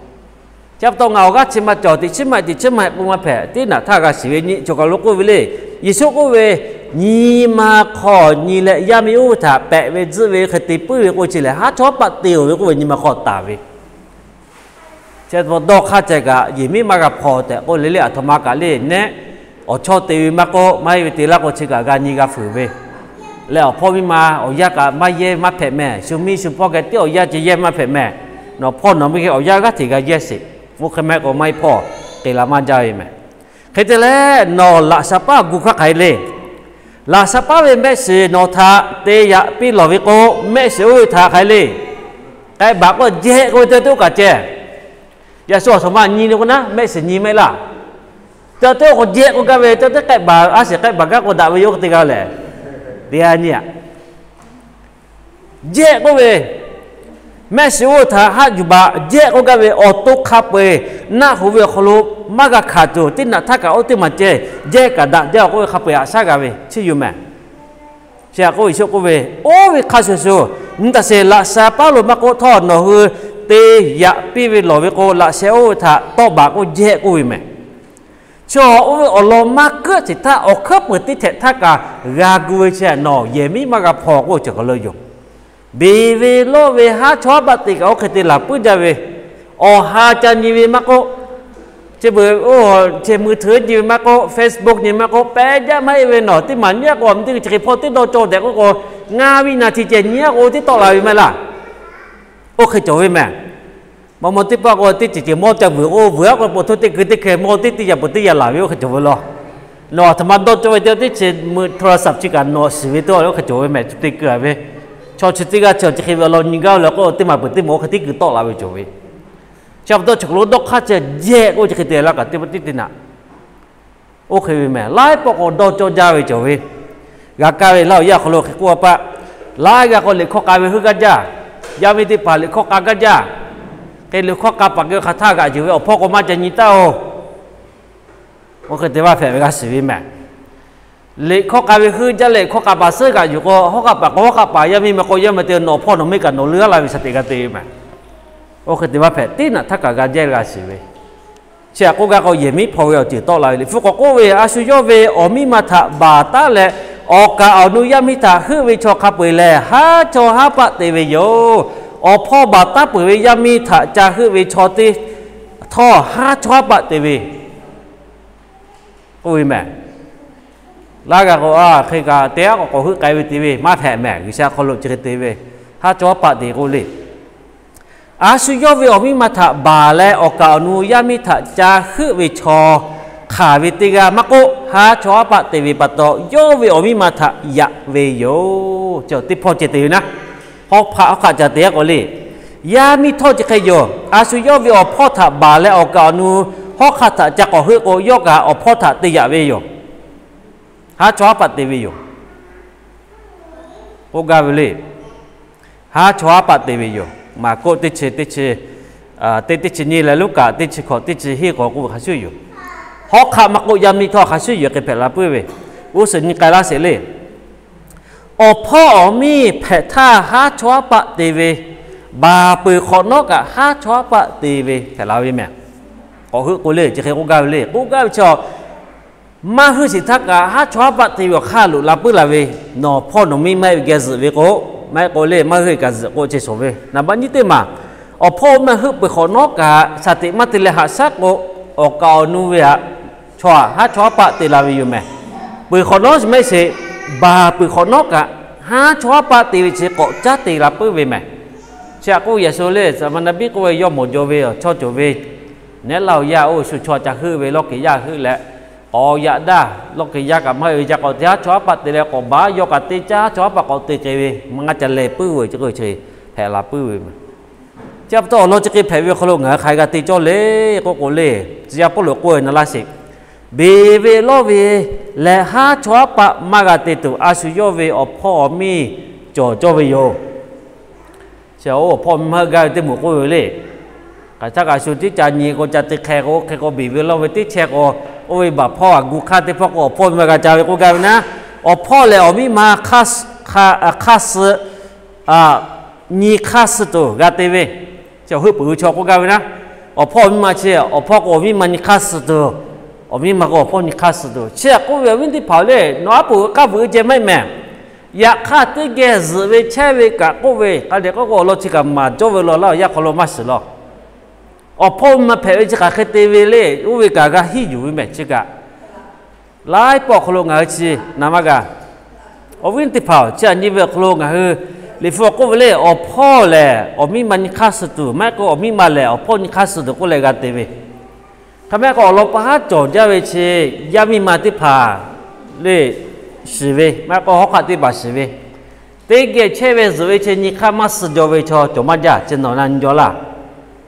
Chi pa taw ngaˬ awˬ g'aˇ chi ma cawˬ, teꞈ chiˉ maˇ teꞈ chiˉ maˇ hpehꞈ k'oˆ maˇ hpehꞈ. Teˇ naꞈ htaˇ g'a shiˍ ve nyi cawˬ kaˬ lo k'oˆ ve le. Yeˍsuˆ k'oˆ ve, nyi ma hk'aw nyi leh yaˇ miˇ oˇ ve htaꞈ pehꞈ ve tzuhˆ ve hk'e te puiˉ ve k'oˆ chi lehˬ, haˉ chawˇ haˉ paˆ te-oˬ ve k'oˆ ve nyi ma hk'aw taˍ ve. Chi pa taw dawˇ hk'aˇ ceh kaꞈ yehˬ miˉ maˇ g'a hpaw tehꞈ k'oˆ le le, aˬ htoꞈ ma kaꞈ le nehˉ, awˬ chawˇ te ve maˇ k'oˆ, maˇ heˆ ve te laˇ k'o chi kaꞈ g'a nyi g'a fuiˍ ve. Leh awˬ hpawˇ miˇ ma awˬ yanˇ kaꞈ maˇ yehˇ maˇ hpehꞈ mehˍ. Shu miˇ shu hpawˇ geh tiˉ awˬ yanˇ ceh yehˇ maˇ hpehꞈ mehˍ. Nawˬ hpawˇ nawˬ miˇ geh awˬ yanˇ g'aˇ hteꞈ g'a yehˇ sheˍ. Oˇ hk'e maˇ heˆ k'o maˇ heˆ hpawˇ k'e la maˇ jaˇ ve mehˍ. Hk'e te leh nawˬ laꞈ sha paˉ gu hk'aˇ hk'aˬ hk'e le. Laꞈ sha paˉ ve mehˆ shiˍ nawˬ htaꞈ te yaꞈ piˇ lawˬ ve k'o, mehˆ shiˍ oˇ ve htaꞈ hk'aˬ hk'e le. K'ai baˬ k'o jehˆ k'oˆ ve te teˇ oˇ kaꞈ ceh. Yaꞈ shu aˬ htoꞈ ma nyi le k'o naˉ, mehˆ shiˍ nyi maˇ heˆ laˇ. Te teˇ oˇ k'o jehˆ k'oˆ gaˇ ve, te teˇ k'ai baˬ, a shiˍ k'ai baˬ gaˇ k'o daꞈ ve yoˬ hk'e te g'a lehˬ, te a nyi aꞈ. Jehˆ k'oˆ ve, mehˆ shiˍ oˇ htaꞈ haˆ yuˬ baˬ jehˆ k'oˆ gaˇ ve awˬ to hk'a peu-eˬ naˆ hoꞈ ve awˬ hk'aw lo maˇ g'a hkanˍ tuˬ, teˇ naꞈ htaˇ kaꞈ oˇ teˇ maˬ ceh jehˆ kaꞈ daꞈ jaˇ k'oˆ ve hk'a peu-eˬ haꞈ shaˉ g'a ve chi yoˬ mehˍ. Chi htaꞈ k'oˆ Yeˍsuˆ k'oˆ ve, oˇ ve hk'a shuˍ shuˍ, nyi taˍ sheˍ laꞈ sha paˉ lo maˇ k'oˆ htawˇ nawˬ hui te yaꞈ piˇ ve lawˬ ve k'o, laꞈ sha oˇ ve htaꞈ tawˆ baˬ k'oˆ jehˆ k'oˆ ve mehˍ. Chaw oˇ ve awˬ lawn maˇ keuˆ hteꞈ htaˇ, awˬ hkuiˉ peuˬ teˇ htehꞈ htaˇ kaꞈ g'a gu ve chi nawˬ yehˬ miˉ maˇ g'a hpaw k'oˆ cawˬ kaˬ lo yoˬ. Beˬ ve lawˇ ve haˉ chawˇ haˉ paˆ te kaꞈ oˇ hk'e te laˬ puiˉ jaˇ ve, awˬ ha ca nyi ve maˇ k'oˆ, chi beuꞈ oˇ chi mui hteu nyi ve maˇ k'oˆ, Facebook nyi maˇ k'oˆ, pehˇ jaˇ maˇ heˆ ve nawˬ teˇ maˬ nyi k'o, a meh teˇ chi hk'e hpawˇ teˇ dawˇ cawˇ tehꞈ k'oˆ k'o, ngaˇ viˉ naˍ hti ceh nyi k'o teˇ tawˆ la ve maˇ heˆ laˇ. Oˇ hk'e cawˬ ve mehˍ. Maˇ maw teˇ paˆ k'o teˇ ceuˬ ceuˬ mawˇ ca vuiˬ k'o, vuiˬ a k'o po htoˇ teˇ keu teˇ hkeh mawˇ teˇ teˇ yaꞈ po teˇ yaꞈ laˬ ve oˇ hk'e cawˬ ve law. Nawˬ aˬ htoꞈ ma dawˇ cawˇ ve teˇ chi mui hto la saꞈ chi kaꞈ nawˬ shiˍ ve teˇ g'aˇ oˇ hk'e cawˬ ve mehˍ. Chi te keu a ve, chaw chi teˇ g'aˇ chi chi hk'e ve awˬ lawn nyi gaˇ leh k'o, teˇ maˬ peuˬ teˇ maˬ oˇ hk'e teˇ keu tawˆ la ve cawˬ ve. Chi pa taw chaw hk'aw lo dawˇ hk'aˇ ceh jehˆ k'oˆ chi hk'e te laˇ kaꞈ teˇ pa teˇ te naꞈ. Oˇ hk'e ve mehˍ, laiˉ pawˆ k'o dawˇ cawˇ jaˇ ve cawˬ ve. G'a kaˇ ve laˇ awˬ yaˇ hk'aw lo hk'e k'oˆ a paˆ, laiˉ g'a k'o liꞈ hkawˇ k'a ve heuˆ gaˇ jaˇ. Yaˇ miˇ teˇ hpaˍ liꞈ hkawˇ k'a gaˇ jaˇ. Hk'e liꞈ hkawˇ k'a paˍ geh hk'aˬ htaˇ g'aꞈ yuˬ ve awˬ hpawˇ k'o maˇ ca nyi taˉ-oˬ. Oˇ hk'e te maˇ hpehꞈ ve g'a shiˍ ve mehˍ. Liꞈ hkawˇ k'a ve heuˆ jaˇ leh hkawˇ k'a paˍ suhˉ g'aꞈ yuˬ k'o, hawˉ k'a paˍ k'o hawˉ k'a paˍ, yaˇ miˇ ma k'o yaˇ ma te, nawˬ hpawˇ nawˬ miˇ kaꞈ nawˬ leuˉ laˇ ve shaˍ teꞈ g'a te ve mehˍ. Oˇ hk'e te maˇ hpehꞈ, teˇ naꞈ htaˇ kaꞈ g'a jehˇ g'a shiˍ ve. Chi htaꞈ k'oˆ gaˇ k'o yehˬ miˉ hpaw ve awˬ ceuˬ tawˆ la ve liꞈ hpu k'awꞈ k'oˆ ve, a shu yawˇ ve awˬ miˇ ma htaꞈ baˬ taˉ leh, awˬ kaˍ awˬ nu yaˇ miˇ htaꞈ heuˆ ve chaw hk'a peu-eˬ lehˬ, haˉ chawˇ haˉ paˆ te ve yoˬ. Awˬ hpawˇ baˬ taˉ peuˬ ve yaˇ miˇ htaꞈ ca heuˆ ve chaw teˇ htawˇ haˉ chawˇ haˉ paˆ te ve k'oˆ ve mehˍ. Laˇ g'a k'o, a hk'e kaꞈ te aˉ k'awꞈ k'awꞈ heuˆ k'ai ve te ve maˇ hpehꞈ mehˍ. G'uiˬsha hk'aw lo chi hk'e te ve, haˉ chawˇ haˉ paˆ te k'oˆ le. A shu yawˇ ve awˬ miˇ ma htaꞈ baˬ leh, awˬ kaˍ awˬ nu yaˇ miˇ htaꞈ ca heuˆ ve chaw hk'aˬ ve teˇ g'aˇ maˇ k'oˆ, haˉ chawˇ haˉ paˆ te ve pa taw, yawˇ ve awˬ miˇ ma htaꞈ yaꞈ ve yoˬ. Teˇ hpawˇ ceh te ve naˉ, hawˉ hk'aˆ hawˉ hk'aˆ ca te aˉ k'awꞈ le. Yaˇ miˇ htawˇ chi hk'e yoˬ. A shu yawˇ ve awˬ hpawˇ htaꞈ baˬ leh awˬ kaˍ awˬ nu hawˉ hk'aˆ htaꞈ ca k'awꞈ heuˆ k'o, yawˇ kaꞈ awˬ hpawˇ htaꞈ te yaꞈ ve yoˬ. Haˉ chawˇ haˉ paˆ te ve yoˬ. K'oˆ gaˇ ve le. Haˉ chawˇ haˉ paˆ te ve yoˬ. Maˍ k'oˆ teˇ chi, teˇ chi, teˇ teˇ chi nyi leh Luˉkaꞈ teˇ chi hkawꞈ teˇ chi hiˆ k'awꞈ k'oˆ ve hk'a shuˍ yoˬ. Hawˉ hk'aˆ maˇ k'oˆ yaˇ miˇ htawˇ hk'a shuˍ yoˬ hk'e hpehꞈ la puiˉ ve, g'uˇ suhˍ nyi k'ai laˇ sheˍ le. Awˬ hpawˇ awˬ miˇ hpehꞈ htaˇ haˉ chawˇ haˉ paˆ te ve, baˬ peuˬ hk'awꞈ nawˉ kaꞈ haˉ chawˇ haˉ paˆ te ve hpehꞈ la ve mehˍ. K'awꞈ heuˆ k'o le, chi hk'e k'oˆ gaˇ ve le. K'oˆ gaˇ ve chi, maˇ heuˆ sheˍ htaˇ kaꞈ haˉ chawˇ haˉ paˆ te ve awˬ hk'aˇ loꞈ la puiˉ la ve, nawˬ hpawˇ nawˬ miˇ maˇ heˆ ve geh zuhꞈ ve k'o, maˇ heˆ k'o le maˇ heuˆ kaꞈ zuhꞈ k'o chi shawˍ ve. Naˍ baˆ nyiˇ teˇ maˬ, awˬ hpawˇ maˇ heuˆ peuˬ hk'awꞈ nawˉ kaꞈ shaˍ teꞈ maˇ te leh haꞈ shaˉ k'o, awˬ kaˍ awˬ nu ve htaꞈ chaw htaꞈ haˉ chawˇ haˉ paˆ te la ve yoˬ mehˍ. Peuˬ hk'awꞈ nawˉ maˇ heˆ sheˍ, baˬ peuˬ hk'awꞈ nawˉ kaꞈ haˉ chawˇ haˉ paˆ te ve chi k'awꞈ caˉ te la puiˉ ve mehˍ. Chi htaꞈ k'oˆ Yeˍsuˆ le, Saˍmaˍnaˍbiˆ k'oˆ ve yawˇ mawˬ jaw ve chaw cawˬ ve, nehˉ laˇ awˬ yaˇ oˇ shu chaw ca heuˆ ve lawˇ kehˬ yaˇ heuˆ leh, k'awꞈ yaꞈ daˇ lawˇ kehˬ yaˇ kaꞈ maˇ heˆ ve ca k'awꞈ te haˉ chawˇ haˉ paˆ te leh k'awꞈ baˬ yawˇ kaꞈ te caˇ haˉ chawˇ haˉ paˆ k'awꞈ te ceh ve maˇ g'a ca leh puiˉ ve chi k'o chi hpehꞈ la puiˉ ve mehˍ. Chi pa taw awˬ lawn chi hk'e hpehꞈ ve awˬ hk'aw lo ngaˬ hui hk'aˬ hk'e g'a te cawˇ le k'oˆ k'o le, tcuh yaˇ Pawˇluꞈ k'oˆ ve na laˇ sheˍ. Beˬ ve lawˇ ve leh haˉ chawˇ haˉ paˆ maˇ g'a te tuˬ, a shu yawˇ ve awˬ hpawˇ awˬ miˇ cawˬ cawˇ ve yoˬ. Chi oˇ awˬ hpawˇ miˇ maˇ heuˆ gaˇ ve teˇ moˍ k'oˆ ve le. Hk'aˬ htaˇ kaꞈ shu tiˉ ca nyi k'o ca te hk'e k'o, hk'e k'o beˬ ve lawˇ ve teˇ chehˇ k'o, Oˇ ve baˬ hpawˇ a gu hk'aˇ teˇ hpawˇ k'o, awˬ hpawˇ miˇ ma g'a ca ve k'oˆ gaˇ ve naˉ, awˬ hpawˇ lehˬ awˬ miˇ ma hk'aˇ suh, nyi hk'aˇ suh tuˬ g'a te ve. Chi awˬ heuˆ peuˬ ve chaw k'oˆ gaˇ ve naˉ, awˬ hpawˇ awˬ miˇ ma chi, awˬ hpawˇ k'o awˬ miˇ ma nyi hk'aˇ suh tuˬ, awˬ miˇ ma k'o awˬ hpawˇ nyi hk'aˇ suh tuˬ. Chi htaꞈ k'oˆ ve awˬ viˉ teˇ hpaˍ-oˬ le, nawˬ aˉ poꞈ k'aˇ bvuhꞈ ve ceh maˇ heˆ mehˍ. Yaꞈ hk'aˇ teˇ geh zuhꞈ ve chehˇ ve kaꞈ k'oˆ ve, hk'a dehꞈ k'oˆ k'o awˬ lawn chi kaꞈ maˍ cawˇ ve law laˇ awˬ yanˇ hk'aw lo maˇ shiˍ law. Awˬ hpawˇ miˇ ma hpehꞈ ve chi hk'aˬ hk'e te ve le, oˇ ve kaꞈ g'a hiˉ yuˬ ve mehˍ chi kaꞈ. Laiˉ pawˆ awˬ hk'aw lo ngaˬ hui chi na maˇ g'a. Awˬ viˉ teˇ hpaˍ-oˬ, chi aꞈ nyi ve awˬ hk'aw lo ngaˬ hui Liꞈ hpu k'oˆ ve le, awˬ hpawˇ lehˬ awˬ miˇ ma nyi hk'aˇ suh tuˬ, maˇ heˆ k'o awˬ miˇ ma lehˬ awˬ hpawˇ nyi hk'aˇ suh tuˬ k'oˆ leh g'a te ve. Hk'aˬ ma k'o awˬ lawn pa haˉ cawˬ jaˇ ve chi yaˇ miˇ ma teˇ hpaˍ le shiˍ ve, maˇ heˆ k'o hawˉ hk'aˆ teˇ hpaˍ shiˍ ve, teˇ geh chehˇ ve zuhꞈ ve chi nyi hk'aˇ maˇ suh jaw ve chaw cawˬ maˇ jaˇ. Chi nawˬ na nyi jaw laˇ.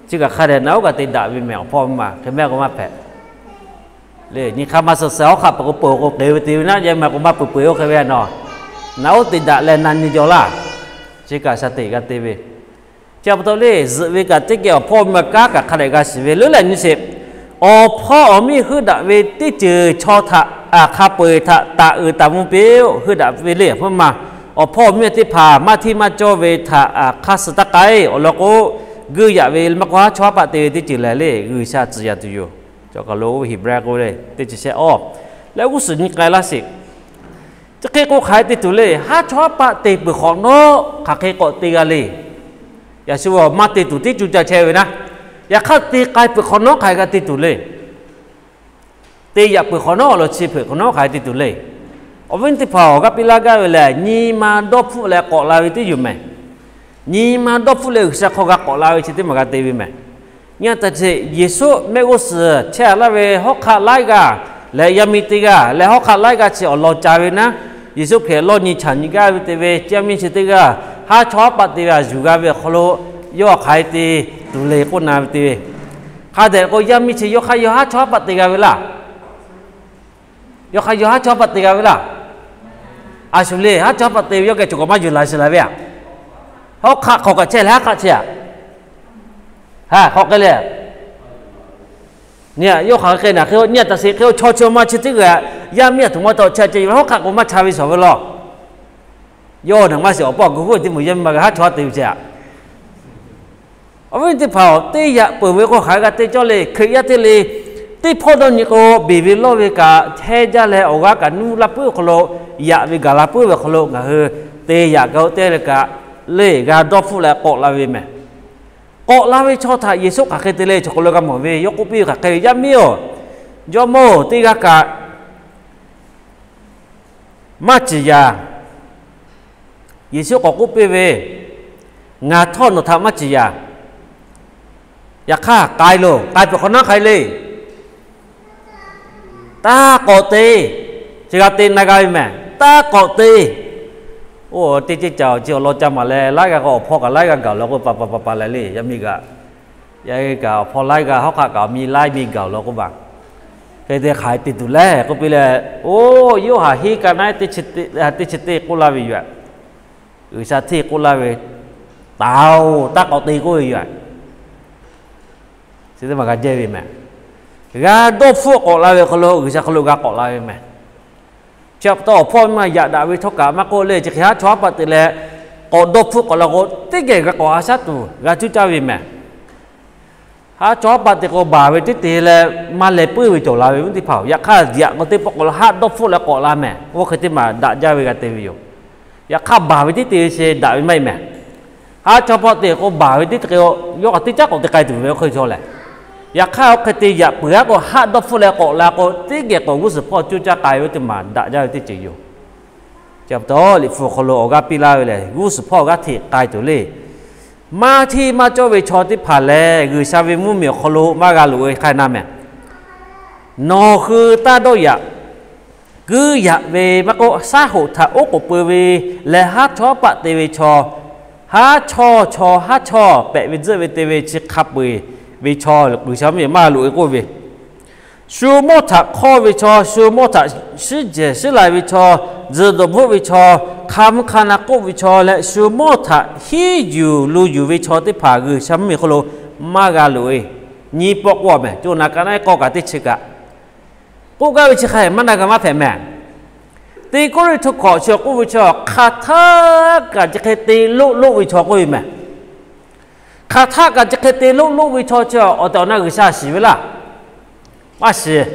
Chi kaꞈ hk'a dehꞈ na oˉ kaꞈ te daꞈ ve mehˍ. Awˬ hpawˇ miˇ ma hk'e mehˆ k'o maˇ hpehꞈ le. Nyi hk'aˇ maˇ suh suh hawˉ hk'aˆ peuˬ k'o peuˬ k'o k'oꞈ k'e ve te ve naˉ, yaˇ miˇ ma k'o maˇ peuˬ peuˬ-oˬ hk'e ve a nawˬ, na oˉ te daꞈ leh na nyi jaw laˇ. Chi kaꞈ shaˍ teꞈ g'a te ve. Chi pa taw le, zuhꞈ ve kaꞈ teˇ geh awˬ hpawˇ miˇ ma kanˉ kaꞈ hk'a dehꞈ g'a shiˍ ve leuˉ leh nyi sheˍ. Awˬ hpawˇ awˬ miˇ heuˆ daꞈ ve teˇ ceuˬ chaw htaꞈ hk'a peu-eˬ htaꞈ taˍ uiˍ taˍ mvuh piˇ-oˆ. Heuˆ daꞈ ve le, awˬ hpawˇ ma, awˬ hpawˇ awˬ miˇ teˇ hpaˍ maˇ hteˇ maˇ cawˇ ve htaꞈ hk'aˇ suh taˇ k'ai. Awˬ lawn k'o, geuˆ yaꞈ ve maˇ k'o haˉ chawˇ haˉ paˆ te ve teˇ ceuˬ lehˬ le, G'uiˬsha tcuh yaꞈ tuˬ yoˬ. Cawˬ kaˬ lo Heˍbrehˇ k'oˆ ve teˇ chi shehˆ awˇ leh g'uˇ suhˍ nyi k'ai laˇ sheˍ. Chi hk'e k'o hk'aˬ hk'e te tuˬ le. Haˉ chawˇ haˉ paˆ te peuˬ hk'awꞈ nawˉ hk'aˬ hk'e k'awꞈ te g'a le. Yaꞈ shu maˇ te tuˬ tiˉ cuˇ caˇ chehˇ ve naˉ, yaꞈ hk'aˇ te k'ai peuˬ hk'awꞈ nawˉ hk'aˬ hk'e g'a te tuˬ le. Te yaꞈ peuˬ hk'awꞈ nawˉ awˬ lawn chi hpeuꞈ hk'awꞈ nawˉ hk'aˬ hk'e te tuˬ le. Awˬ viˉ teˇ hpaˍ-oˬ, g'a piˇ laˇ gaˇ ve lehˬ, nyi ma dawˇ hpfuhˆ leh k'awꞈ la ve teˇ yoˬ mehˍ. Nyi ma dawˇ hpfuhˆ leh G'uiˬsha hk'aw g'a k'awꞈ la ve chi teˇ maˬ g'a te ve mehˍ. Nyi a taꞈ ce, Yeˍsuˆ mehˆ g'uˇ suhˍ chehˇ a laˇ ve hawˉ hk'aˆ laiˉ g'aˇ leh yaˇ miˇ teˇ g'aˇ leh hawˉ hk'aˆ laiˉ g'aˇ chi awˬ lawn ca ve naˉ, Yeˍsuˆ Hkriꞈ lawˇ nyi chaˬ nyi gaˇ ve te ve yaˇ miˇ chi teˇ g'aˇ haˉ chawˇ haˉ paˆ te ve a yuˬ g'a ve awˬ hk'aw lo, yawˇ hk'aˬ hk'e te tuˬ le k'oˆ na ve te ve. Hk'a dehꞈ k'o yaˇ miˇ chi yawˇ hk'aˇ yawˇ haˉ chawˇ haˉ paˆ te g'a ve laˇ. Yawˇ hk'aˇ yawˇ haˉ chawˇ haˉ paˆ te g'a ve laˇ. A shu le, haˉ chawˇ haˉ paˆ te ve yawˇ geh cawˬ k'awꞈ maˇ yuˬ la shiˍ la ve aꞈ. Hawˉ hk'aˆ hk'awꞈ kaꞈ chehˇ leh haˉ hk'aˆ chehˇ aꞈ. Ha, hk'awꞈ k'ai le. Nyi a, yawˇ hk'aˬ hk'e na hk'e, nyi a taꞈ sheˍ hk'e, chaw chi ma chi teˇ g'aˇ yaˇ miˇ a htoꞈ ma taw chehˇ chehˇ ve hawˉ hk'aˆ k'o maˇ cha ve shawˍ ve law. Yawˇ naˬ maˇ shiˍ awˬ pawˆ gu huˉ teˇ moˍ yaˇ miˇ ma g'a haˉ chawˇ haˉ te ve chehˇ aꞈ. Awˬ viˉ teˇ hpaˍ-oˬ, teˇ yaꞈ peuˬ ve k'o hk'aˬ hk'e g'a te cawˇ le. Hkriꞈ yaˇ teˇ le, teˇ hpawˇ dawˇ nyi k'o, beˬ ve lawˇ ve kaꞈ hehˇ jaˇ leh awˬ g'aˇ kaꞈ nuˇ laˇ puiˉ awˬ hk'aw lo, yaꞈ ve gaˬ la puiˉ ve awˬ hk'aw lo ngaˬ hui te yaꞈ k'o teˇ le kaꞈ, le g'a dawˇ hpfuhˆ leh k'awꞈ la ve mehˍ. K'awꞈ la ve chaw htaꞈ Yeˍsuˆ hk'aˬ hk'e te le, chaw hk'aw lo g'a mawˬ ve, yawˇ k'oˆ piˇ ve hk'aˬ hk'e ve, Yaˇ miˇ-oˬ, jawˇmawˇ-oˬ, teˇ g'aˇ kaꞈ maˇ ciˍ yaˍ. Yeˍsuˆ k'awꞈ k'oˆ piˇ ve, Ngaˬ htawˇ nawˬ htaꞈ maˇ ciˍ yaˍ. Yaꞈ hk'aˇ k'ai loˬ, k'ai peuˬ hk'awꞈ nawˉ hk'aˬ hk'e le. Taˇ k'awꞈ te. Chi g'a te na g'a ve mehˍ. Taˇ k'awꞈ te. Oˇ teˇ ceuˬ caˬ awˬ ceuˬ awˬ lawn ca maˍ leh, laiˉ g'aˇ k'o awˬ hpaw kaꞈ laiˉ g'aˇ gaˬ law k'oˆ pa pa pa pa leh le, yaˇ miˇ kaꞈ, yaˇ miˇ kaꞈ awˬ hpaw laiˉ g'aˇ, hawˉ hk'aˆ kaꞈ awˬ miˇ laiˉ miˇ gaˬ law k'oˆ pa. Hk'e te hk'aˬ hk'e te tuˬ le k'oˆ piˇ leh, oˇ Yoˇhanˬ henˇ ka naˉ teˇ chi teˇ k'oˆ laˇ ve yoˬ. G'uiˬsha hteˇ k'oˆ laˇ ve, Taˍ-oˬ, taˇ k'awꞈ te k'oˆ ve yoˬ. Chi teˇ maˬ g'a jehˇ ve mehˍ. G'a dawˇ hpfuhˆ k'awꞈ la ve hk'aw lo G'uiˬsha hk'aw lo g'a k'awꞈ la ve mehˍ. Chi pa taw awˬ hpawˇ miˇ ma yaꞈ daꞈ ve htawˇ kaꞈ maˇ k'oˆ le, chi hk'e haˉ chawˇ haˉ paˆ te leh k'awꞈ dawˇ hpfuhˆ k'awꞈ la k'o, teˇ geh g'a k'awꞈ a shaˉ tuˬ g'a cuˇ caˇ ve mehˍ. Haˉ chawˇ haˉ paˆ te k'o, baˬ ve teˇ te leh maˇ leh puiˉ ve cawˬ la ve viˉ teˇ hpaˍ-oˬ, yaꞈ hk'aˇ yaꞈ k'o teˇ pawˆ k'awꞈ la haˉ dawˇ hpfuhˆ leh k'awꞈ la mehˍ. Oˇ hk'e teˇ maˬ daꞈ jaˇ ve g'a te ve yoˬ. Yaꞈ hk'aˇ baˬ ve teˇ te ve chi daꞈ ve maˇ heˆ mehˍ. Haˉ chawˇ haˉ paˆ te k'o, baˬ ve teˇ te k'o, yawˇ kaꞈ teˇ caˉ k'awꞈ te k'ai tuˬ ve oˇ hk'e chaw lehˬ. Yaꞈ hk'aˇ oˇ hk'e te yaꞈ peuˬ aˉ k'o, haˉ dawˇ hpfuhˆ leh k'awꞈ la k'o, teˇ gehˬ k'awꞈ g'uˇ suhˍ hpawˇ coˇ caˇ k'ai ve teˇ maˬ daꞈ jaˇ ve teˇ ceuˬ yoˬ. Chi pa taw Liꞈ hpu awˬ hk'aw lo awˬ g'aˇ piˇ laˇ ve lehˬ, g'uˇ suhˍ hpawˇ g'aˇ hteꞈ k'ai tuˬ le. Maˇ hteˇ maˇ cawˇ ve chaw teˇ hpaˍ lehˬ, G'uiˬsha ve mvuhˇmiˬ awˬ hk'aw lo maˇ g'a loꞈ-e hk'aˇ na mehˍ. Nawˬ hui taˇ dawˇ yaꞈ. Guiˇ yaꞈ ve maˇ k'oˆ, shaˉ hoꞈ htaꞈ oˉ k'oˍ peu ve leh haˉ chawˇ haˉ paˆ te ve chaw, haˉ chawˇ chaw haˉ chawˇ pehꞈ ve tzuhˆ ve te ve chi hk'a peu-eˬ ve chaw G'uiˬsha mvuhˇmiˬ maˇ g'a loꞈ-e k'oˆ ve, shu mawˇ htaꞈ hk'awˇ ve chaw, shu mawˇ htaꞈ shiˉ jehˬ shiˉ lai ve chaw, tzuhˬ dawˬ bvuhˆ ve chaw, hk'a mvuhˇ hk'a na k'oˆ ve chaw leh shu mawˇ htaꞈ hiˉ yuˬ lu yuˬ ve chaw teˇ hpaˍ G'uiˬsha mvuhˇmiˬ hk'aw lo maˇ g'a loꞈ-e. Nyiˇ pawˆ k'oˆ mehˍ. Coˇ na ka naˉ k'awˇ kaꞈ teˇ chi kaꞈ K'oˆ gaˇ ve chi hk'a hehꞈ maˇ na g'a maˇ hpehꞈ mehˍ. Teˇ Kawˇrenˍhtuˆ hk'awꞈ chi k'oˆ ve chi, hk'aˬ htaˆ kaꞈ chi hk'e te loˆ loˆ ve chaw k'oˆ ve mehˍ. Hk'aˬ htaˆ kaꞈ chi hk'e te loˆ loˆ ve chaw chi awˬ tehˬ awˬ na G'uiˬsha shiˍ ve laˇ. Maˇ shiˍ.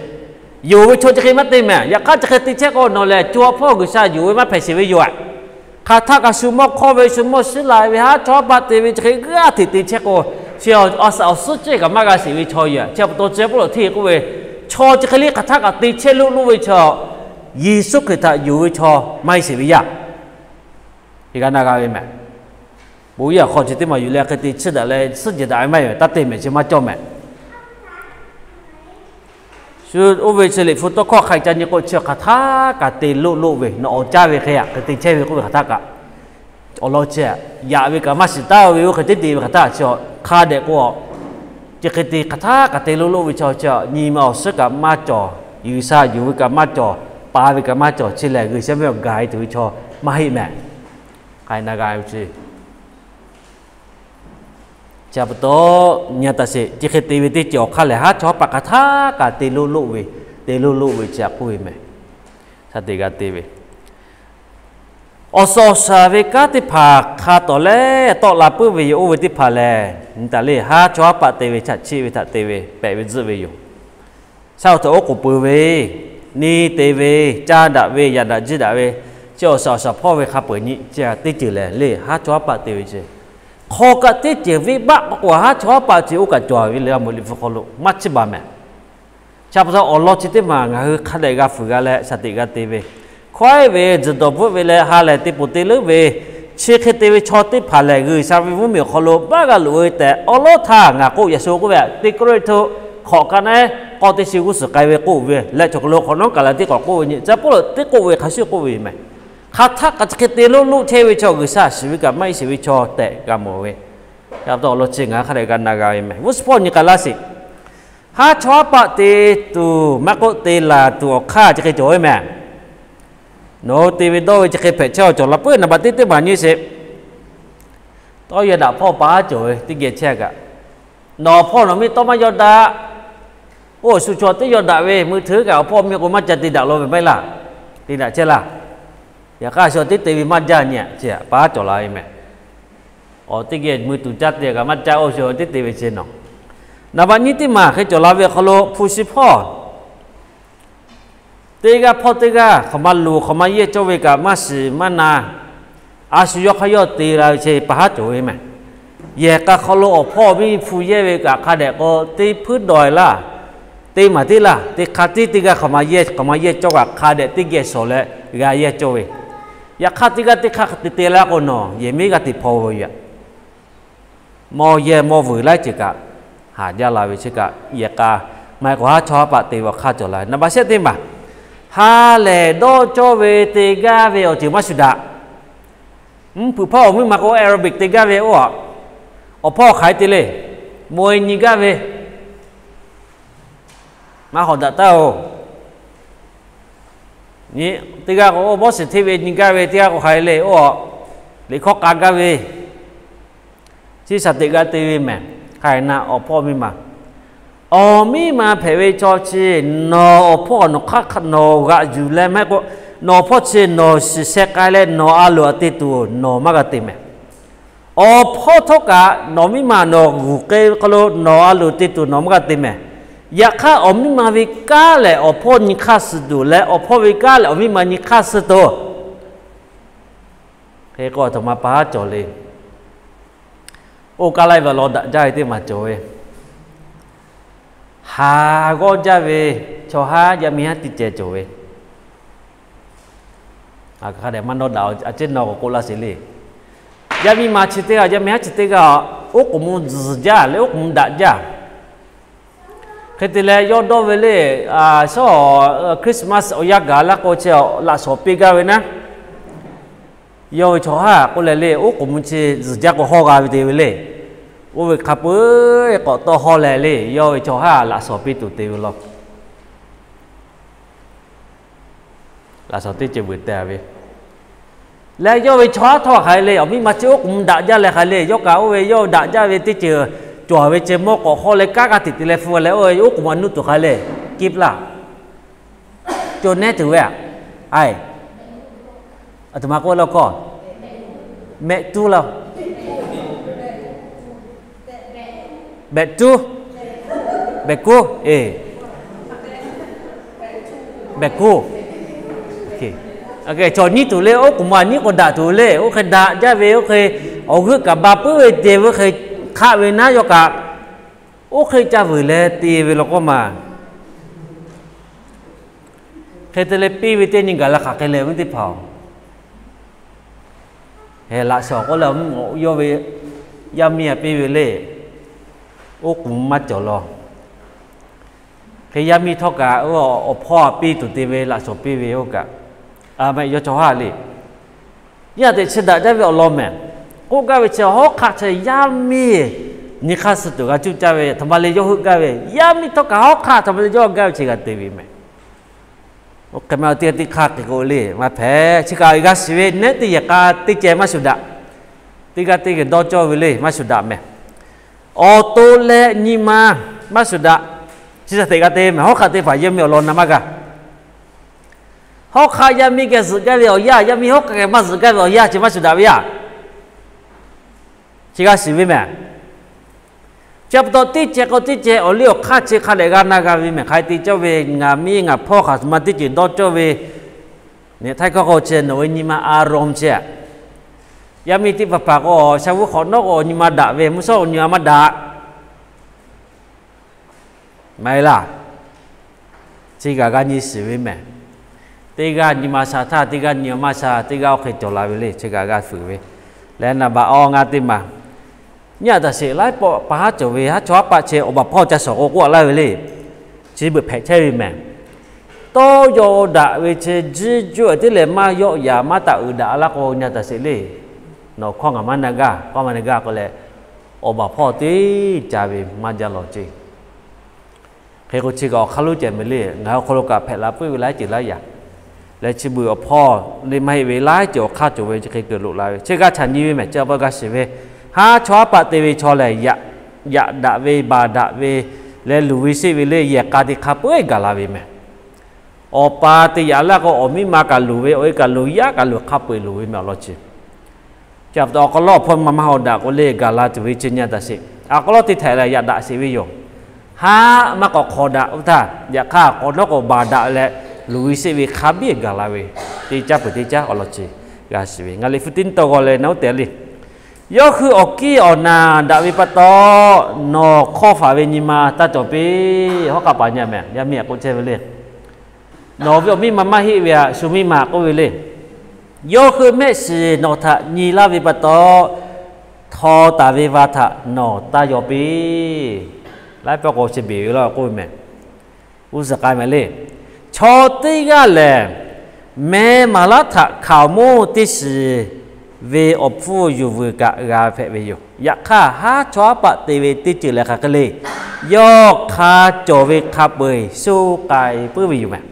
Yonˍ ve chaw chi hk'e maˇ te mehˍ. Yaꞈ hk'aˇ chi hk'e te chehˇ k'o, nawˬ lehˬ co ha hpawˇ G'uiˬsha yonˍ ve maˇ hpehꞈ sheˍ ve yoˬ. Hk'aˬ htaˆ kaꞈ shu mawˇ hk'awˇ ve, shu mawˇ shiˉ la ve, haˉ chawˇ haˉ paˆ te ve chi hk'e g'aˇ hteꞈ te chehˇ k'o, chi awˬ suhˉ cehˇ kaꞈ maˇ g'a sheˍ ve chaw yoˬ. Chi pa taw chi Pawˇluꞈ hteˇ k'oˆ ve, chaw chi hk'e le hk'aˬ htaˆ kaꞈ te chehˇ loˆ loˆ ve chaw, Yeˍsuˆ Hkriꞈ htaꞈ yonˍ ve chaw maˇ heˆ sheˍ ve yaˇ. Teˇ g'aˇ na g'a ve mehˍ. Bon yaˇ hk'aw chi teˇ maˬ yuˬ leh hk'e te chiˇ daꞈ leh suhˉ jehˬ daꞈ ve maˇ heˆ, taˇ te mehˍ, chi maˇ cawˇ mehˍ. Shu oˇ ve chi Liꞈ hpu tawˇ hkawˇ hk'a ca nyi k'o, chi hk'aˬ htaˆ kaꞈ te loˆ loˆ ve, nawˬ awˬ caˇ ve hk'e aꞈ hk'e te chehˇ ve k'oˆ ve hk'aˬ htaˆ kaꞈ, awˬ lawn chi yaꞈ ve kaꞈ maˇ shiˍ taˉ ve, oˇ hk'e teˉ te ve hk'aˬ htaˆ chi hk'a dehꞈ k'o, chi hk'e te hk'aˬ htaˆ kaꞈ te loˆ loˆ ve chaw chi nyi ma awˬ suhˉ kaꞈ maˇ cawˬ, G'uiˬsha yonˍ ve kaꞈ maˇ cawˬ, paˍ ve kaꞈ maˇ cawˬ, chi lehˬ G'uiˬsha ve awˬ gaˬ e tuˬ ve chaw maˇ heˆ mehˍ. K'ai na g'a ve chi Chi pa taw, nyi taˍ sheˍ, chi hk'e te ve teˇ ceuˬ awˬ hk'aˇ lehˬ, haˉ chawˇ haˉ paˆ hk'aˬ htaˆ kaꞈ te loˆ loˆ ve, te loˆ loˆ ve chi htaꞈ k'oˆ ve mehˍ. Shaˍ teꞈ g'a te ve, awˬ suhˍ awˬ shaˍ ve kanˉ teˇ hpaˍ hk'a tawˍ leh tawˆ la puiˉ ve yoˬ. Oˇ ve teˇ hpaˍ lehˬ, nyi taˍ le, haˉ chawˇ haˉ paˆ te ve, chaꞈ chiˆ ve htaꞈ te ve, pehꞈ ve tzuhˆ ve yoˬ. Shaˉ hoꞈ htaꞈ oˉ k'oˍ pui ve, neˇ te ve, caˇ daꞈ ve, yaꞈ daꞈ jiˇ daꞈ ve, chi awˬ suhˍ awˬ shaˍ hpawˇ ve hk'a peu-eˬ nyi chi teˇ ceuˬ lehˬ le, haˉ chawˇ haˉ paˆ te ve chi. Hk'aw kaꞈ teˇ ceuˬ venˇbaˆ k'o k'o, haˉ chawˇ haˉ paˆ chi oˇ kaꞈ cawˬ ve le, a moˍ Liꞈ hpu hk'aw lo maˇ chiˇ baˬ mehˍ. Chi pa taw awˬ lawn chi teˇ maˬ ngaˬ hui hk'a dehꞈ g'a fuiˍ g'a leh shaˍ teꞈ g'a te ve, hkawehˉ ve, tzuhˬ dawˬ bvuhˆ ve leh ha lehˬ te ponˬ te leuˉ ve, chi hk'e te ve chaw teˇ hpaˍ lehˬ, G'uiˬsha ve mvuhˇmiˬ awˬ hk'aw lo maˇ g'a loꞈ ve tehꞈ awˉ lawˉ htaˇ ngaˬ k'oˆ, yaꞈ shu k'oˆ ve, teˇ Kawˇrenˍhtuˆ hk'awꞈ ka naˉ k'aw teˇ shi g'uˇ suhˍ k'ai ve k'oˆ ve leh, chaw hk'aw lo hk'awꞈ nawˉ kaˍ laˍ teˇ k'awꞈ k'oˆ ve nyi, ca Pawˇluꞈ teˇ k'oˆ ve hk'a shuˍ k'oˆ ve yoˬ mehˍ. Hk'aˬ htaˆ kaꞈ chi hk'e te loˆ loˆ chehˇ ve chaw, G'uiˬsha shiˍ ve kaꞈ maˇ heˆ sheˍ ve chaw tehꞈ g'a mawˬ ve. Chi pa taw awˬ lawn chi ngaˬ hui hk'a dehꞈ g'a na g'a ve mehˍ. G'uˇ suhˍ hpawˇ nyi k'ai laˇ sheˍ. Haˉ chawˇ haˉ paˆ te tuˬ maˇ k'oˆ, te laˬ tuˬ awˬ hk'aˇ chi hk'e cawˬ ve mehˍ. Nawˬ hui te ve dawˇ ve chi hk'e hpehꞈ chehˇ awˬ cawˬ la puiˉ. Naˍ baꞈ teˇ teˇ maˬ nyi sheˍ. Tawˇ yaw daꞈ hpawˇ pa haˉ cawˬ ve teˇ geh chehˇ kaꞈ, nawˬ awˬ hpawˇ nawˬ miˇ tawˇ maˇ yaw daꞈ. Oˇ awˬ shu chaw teˇ yaw daꞈ ve, mui htuꞈ kaꞈ awˬ hpawˇ miˇ k'o maˇ ca te daꞈ law ve maˇ heˆ laˇ. Te daꞈ chehˇ laˇ. Yaꞈ hk'aˇ shu teˉ te ve maˇ jaˇ nyi a, chi pa haˉ cawˬ la ve mehˍ. Awˬ teˇ geh mui tuˬ caˇ te kaꞈ maˇ caˇ, oˇ shu teˉ te ve chi nawˬ. Naˍ baꞈ nyi teˇ maˬ hk'e cawˬ la ve awˬ hk'aw lo hpu shi hpawˇ teˇ g'aˇ hpawˇ teˇ g'aˇ hk'aˬ ma luˬ hk'aˬ ma yehˇ cawˇ ve kaꞈ maˇ shiˍ maˇ na. A shu yawˇ hk'aˇ yawˇ te la ve chi pa haˉ cawˬ ve mehˍ. Yehˬ k'a hk'aw lo awˬ hpawˇ miˇ hpu yehˇ ve kaꞈ hk'a dehꞈ k'o, teˇ hpuiˇ dawˬ laˇ, teˇ maˬ teˇ laˇ, teˇ hk'a tiˉ teˇ g'aˇ hk'aˬ ma yehˇ, hk'aˬ ma yehˇ cawˇ kaꞈ hk'a dehꞈ teˇ geh shawˍ leh g'a yehˇ cawˇ ve. Yaꞈ hk'aˇ teˇ g'aˇ teˇ hk'aˇ te te la k'o, nawˬ yehˬ miˉ g'aˇ teꞈ hpaw ve yoˬ. Mawˇ yehˇ mawˇ vuiˬ laiˉ ceuˬ kaꞈ haˍ jaˇ la ve chi kaꞈ, yehˬ k'a maˇ heˆ k'o haˉ chawˇ haˉ paˆ te ve awˬ hk'aˇ cawˬ la. Naˍ baꞈ shehˆ teˇ maˬ, ha lehˬ dawˇ cawˇ ve te gaˇ ve awˬ ceuˬ maˇ shuˍ daꞈ. Mvuhˇ hpeuꞈ hpawˇ awˬ miˇ ma k'o aerobic te gaˇ ve oˇ, awˬ hpawˇ hk'aˬ hk'e te le, mawˬ e nyi gaˇ ve, maˇ hawꞈ daꞈ taˉ-oˬ. Nyi, teˇ g'aˇ k'o oˇ bawˇ shiˍ hteˇ ve nyi gaˇ ve, teˇ g'aˇ k'o hk'aˬ hk'e le oˇ, liꞈ hkawˇ k'a gaˇ ve, chi shaˍ teꞈ g'a te ve mehˍ. Hk'aˬ hk'e na awˬ hpawˇ miˇ ma, awˬ miˇ ma hpehꞈ ve chaw chi, nawˬ awˬ hpawˇ nawˬ hk'aˇ nawˬ g'aꞈ yuˬ leh maˇ heˆ k'o, nawˬ awˬ hpawˇ chi nawˬ shiˍ sheh k'ai leh nawˬ a loˍ a te tuˬ nawˬ maˇ g'a te mehˍ. Awˬ hpawˇ htawˇ kaꞈ nawˬ miˇ ma nawˬ g'uˬ k'ai ve hk'aw lo nawˬ a loˍ te tuˬ nawˬ maˇ g'a te mehˍ. Yaꞈ hk'aˇ awˬ miˇ ma ve kanˉ lehˬ, awˬ hpawˇ nyi hk'aˇ suh tuˬ leh, awˬ hpawˇ ve kanˉ lehˬ awˬ miˇ ma nyi hk'aˇ suh tuˬ. Hk'e k'o aˬ htoꞈ ma pa haˉ cawˬ le. Oˇ kaˇ laiˉ ve awˬ lawn daꞈ jaˇ ve teˇ maˬ cawˬ ve, haˍ g'awˇ jaˇ ve chaw haˉ yaˇ miˇ haˉ teˇ ceh cawˬ ve. Hk'a dehꞈ maˇ nawˇ daꞈ, a ciˉ nawˬ k'awꞈ k'oˆ laˇ sheˍ le. Yaˇ miˇ ma chi teˇ g'aˇ, yaˇ miˇ haˉ chi teˇ g'aˇ, oˉ k'oˍ mvuh tzuhˬ jaˇ leh oˉ k'oˍ mvuh daꞈ jaˇ. Hk'e te leh yawˇ dawˇ ve le, shaw, Christmas awˬ yanˇ gaˬ laˇ k'o chi laꞈ shawnˍ piˇ gaˇ ve naˉ, yawˇ ve chaw haˉ k'oˆ leh le, oˉ k'oˍ mvuh chi zuhˬ jaˇ k'o hawˇ g'a ve te ve le. Oˇ ve hk'a peu-eˬ k'awꞈ tawˇ hawˇ leh le, yawˇ ve chaw haˉ laꞈ shawnˍ piˇ tuˬ te ve law. Laꞈ shawnˍ teˇ ceuˬ vuiˬ teh ve leh, yawˇ ve chaw haˉ htawˇ hk'aˬ hk'e le, awˬ miˇ ma chi oˉ k'oˍ mvuh daꞈ jaˇ leh hk'aˬ hk'e le, yawˇ kaꞈ oˇ ve yawˇ daꞈ jaˇ ve teˇ ceuˬ cawˬ ve chi mawˇ k'awꞈ hawˇ leh kanˉ g'a teꞈ te leh hpu leh oˇ ve oˉ k'oˍ mvuh a nuˇ tuˬ hk'aˬ hk'e le, kehˉ laˇ. Cawˬ nehˉ tuˬ ve aꞈ, a, aˬ htoꞈ ma k'oˆ la kawˇ, mehꞈ tuˉ la, behꞈ tuˉ, behꞈ kuˉ, e, behꞈ kuˉ. Cawˬ nyiˉ tuˬ le, oˉ k'oˍ ma nyiˉ k'o daꞈ tuˬ le, oˇ hk'e daꞈ jaˇ ve, oˇ hk'e awˬ g'euˆ kaꞈ ba puiˉ ve te ve, oˇ hk'e hk'aˆ ve naˉ yawˇ kaꞈ, oˇ hk'e ca vuiˬ leh te ve law k'oˆ ma. Hk'e te leh piˇ ve teˇ nyi gaˬ la hk'aˬ hk'e leh ve teˇ hpaˍ-oˬ, laꞈ shawnˍ k'oˆ leh yawˇ ve yaˇ miˇ a piˇ ve le, oˉ k'oˍ maˇ cawˬ law. Hk'e yaˇ miˇ htawˇ kaꞈ awˬ hpawˇ a piˇ tuˬ te ve laꞈ shawnˍ piˇ ve oˇ kaꞈ, a, maˇ heˆ, yawˇ chaw haˉ le. Yaˇ teꞈ chi daꞈ jaˇ ve awˬ lawn mehˍ. K'oˆ gaˇ ve chi hawˉ hk'aˆ chi yaˇ miˇ nyi hk'aˇ suh tuˬ g'a cuˇ caˇ ve, a htoꞈ ma le yawˇ heuˆ gaˇ ve, yaˇ miˇ htawˇ kaꞈ hawˉ hk'aˆ a htoꞈ ma le yawˇ gaˇ ve chi g'a te ve mehˍ. Oˇ hk'e maˇ teˇ g'aˇ teˇ hk'aˇ hk'e k'o le maˇ hpehꞈ. Chi kaꞈ g'a shiˍ ve, nehˉ teˇ yehˬ k'a teˇ ceh maˇ shuˍ daꞈ. Teˇ g'aˇ teˇ g'aˇ dawˇ cawˇ ve le maˇ shuˍ daꞈ mehˍ. Awˬ to leh nyi ma maˇ shuˍ daꞈ. Chi htaꞈ teꞈ g'a te mehˍ. Hawˉ hk'aˆ teˇ hpaˍ yaˇ miˇ awˬ lawn na maˇ g'a. Hawˉ hk'aˆ yaˇ miˇ geh zuhꞈ gaˇ ve awˬ yanˇ, yaˇ miˇ hawˉ hk'aˆ geh maˇ zuhꞈ gaˇ ve awˬ yanˇ chi maˇ shuˍ daꞈ ve yaˇ. Chi g'a shiˍ ve mehˍ. Chi pa taw teˇ ceh k'o teˇ ceh awˬ liˇ awˬ hk'aˇ chi hk'a dehꞈ g'a na g'a ve mehˍ. Hk'aˬ hk'e te cawˇ ve, ngaˬ miˇ ngaˬ hpawˇ hk'aˬ ma teˇ ceuˬ dawˇ cawˇ ve, nehˬ htaiˇ hkawˇ k'o chi nawˬ ve nyi ma a rom chehˇ. Yaˇ miˇ teˇ hpaˍ hpaˍ k'o sha vuˉ hk'awꞈ nawˉ k'o awˬ nyi ma daꞈ ve, mvuhˇ shawˉ awˬ nyi ma maˇ daꞈ. Maˇ heˆ laˇ. Chi kaꞈ g'a nyi shiˍ ve mehˍ. Teˇ g'aˇ nyi ma sha htaˇ teˇ g'aˇ nyi ma maˇ sha, teˇ g'aˇ oˇ hk'e cawˬ la ve le. Chi kaꞈ g'a fuiˍ ve leh naˍ baꞈ awˇ ngaˇ teˇ ma, nyi aꞈ taˍ sheˍ laiˉ pawˆ pa haˉ cawˬ ve haˉ chawˇ haˉ paˆ chehˇ awˬ baˬ hpawˇ ca shawˍ k'o k'oˆ a laˇ ve le. Chi beuꞈ hpehꞈ chehˇ ve mehˍ. Tawˇ yaw daꞈ ve chi jiˇ juˇ tiˉ lehˬ maˇ yawˆ yaꞈ maˇ taꞈ uiˍ daꞈ laˇ k'o nyi aꞈ taˍ sheˍ le. Nawˬ hkawˇ ngaˬ maˇ na gaˇ, hkawˇ maˇ na gaˇ k'o leh, awˬ baˬ hpawˇ teˇ ca ve maˇ jaˇ lawˬ ceˇ. Hk'e k'o chi kaꞈ awˬ hk'aˇ lonˉ ceh mehˍ le. Ngaˬ hui awˬ hk'aw lo kaꞈ hpehꞈ la puiˉ ve laiˉ ceuˬ laiˉ yaꞈ leh chi beuꞈ awˬ hpawˇ le maˇ heˆ ve laiˉ ceuˬ awˬ hk'aˇ cawˬ ve chi hk'e tuˬ loꞈ la ve. Chi g'a caꞈ nyi ve mehˍ. Chi pa g'a shiˍ ve, haˉ chawˇ haˉ paˆ te ve chaw lehˬ, yaꞈ daꞈ ve baˬ daꞈ ve leh luˬ ve sheˆ ve le yehˬ k'a teˇ hk'a peu-eˬ gaˬ la ve mehˍ. Awˬ pa te yaꞈ laˇ k'o awˬ miˇ ma kaꞈ luˬ ve, awˬ e kaꞈ luˬ, yaˇ kaꞈ luˬ, hk'a peu-eˬ luˬ ve mehˍ awˬ lawn chi. Chi pa taw awˬ hk'aw lo awˬ hpawˇ maˇ maˇ haw daꞈ k'o le gaˬ la tuˬ ve chi nyi aꞈ taˍ sheˍ. Awˬ hk'aw lo teˇ htaiꞈ lehˬ yaꞈ daꞈ sheˍ ve yoˬ. Haˉ maˇ k'awꞈ hk'awꞈ daꞈ oˇ htaˇ, yaꞈ hk'aˇ k'awꞈ nawˉ k'o baˬ daꞈ leh luˬ ve sheˆ ve hk'a biˇ gaˬ la ve, teˇ caˉ peuˬ teˇ caˉ awˬ lawn chi g'a shiˍ ve. Ngaˬ liꞈ hpu teˇ nyi taw g'aw leh na oˇ tehꞈ le. Yawˇ hui awˬ kiˇ awˬ naˬ daꞈ ve pa taw, nawˬ hk'awˇ faˍ ve nyi ma taˇ cawˬ piˇ. Hawˉ hk'aˆ paˍ nyi mehˍ, yaˇ miˇ a k'oˆ chehˇ ve le. Nawˬ ve awˬ miˇ ma maˇ heˆ ve aꞈ, shu miˇ ma k'oˆ ve le. Yawˇ hui mehˆ shiˍ nawˬ htaꞈ nyi laˇ ve pa taw, htaw taˍ ve va htaꞈ nawˬ taˇ yaw piˇ. Laiˉ pawˆ k'o chi beˬ ve laˇ k'oˆ ve mehˍ. G'uˇ suhˍ k'ai mehˍ le. Chaw teˇ g'aˇ lehˬ, meh maˍ laˉ htaꞈ hkaoˍmonˇ teˇ shiˍ ve awˬ hpfuhˇ yuˬ vuiˬ kaꞈ g'a hpehꞈ ve yoˬ. Yaꞈ hk'aˇ, haˉ chawˇ haˉ paˆ te ve teˇ ceuˬ lehˬ hk'aˬ hk'e le, yawˇ hk'a cawˬ ve hk'a peu-eˬ shu k'ai puiˉ ve yoˬ mehˍ.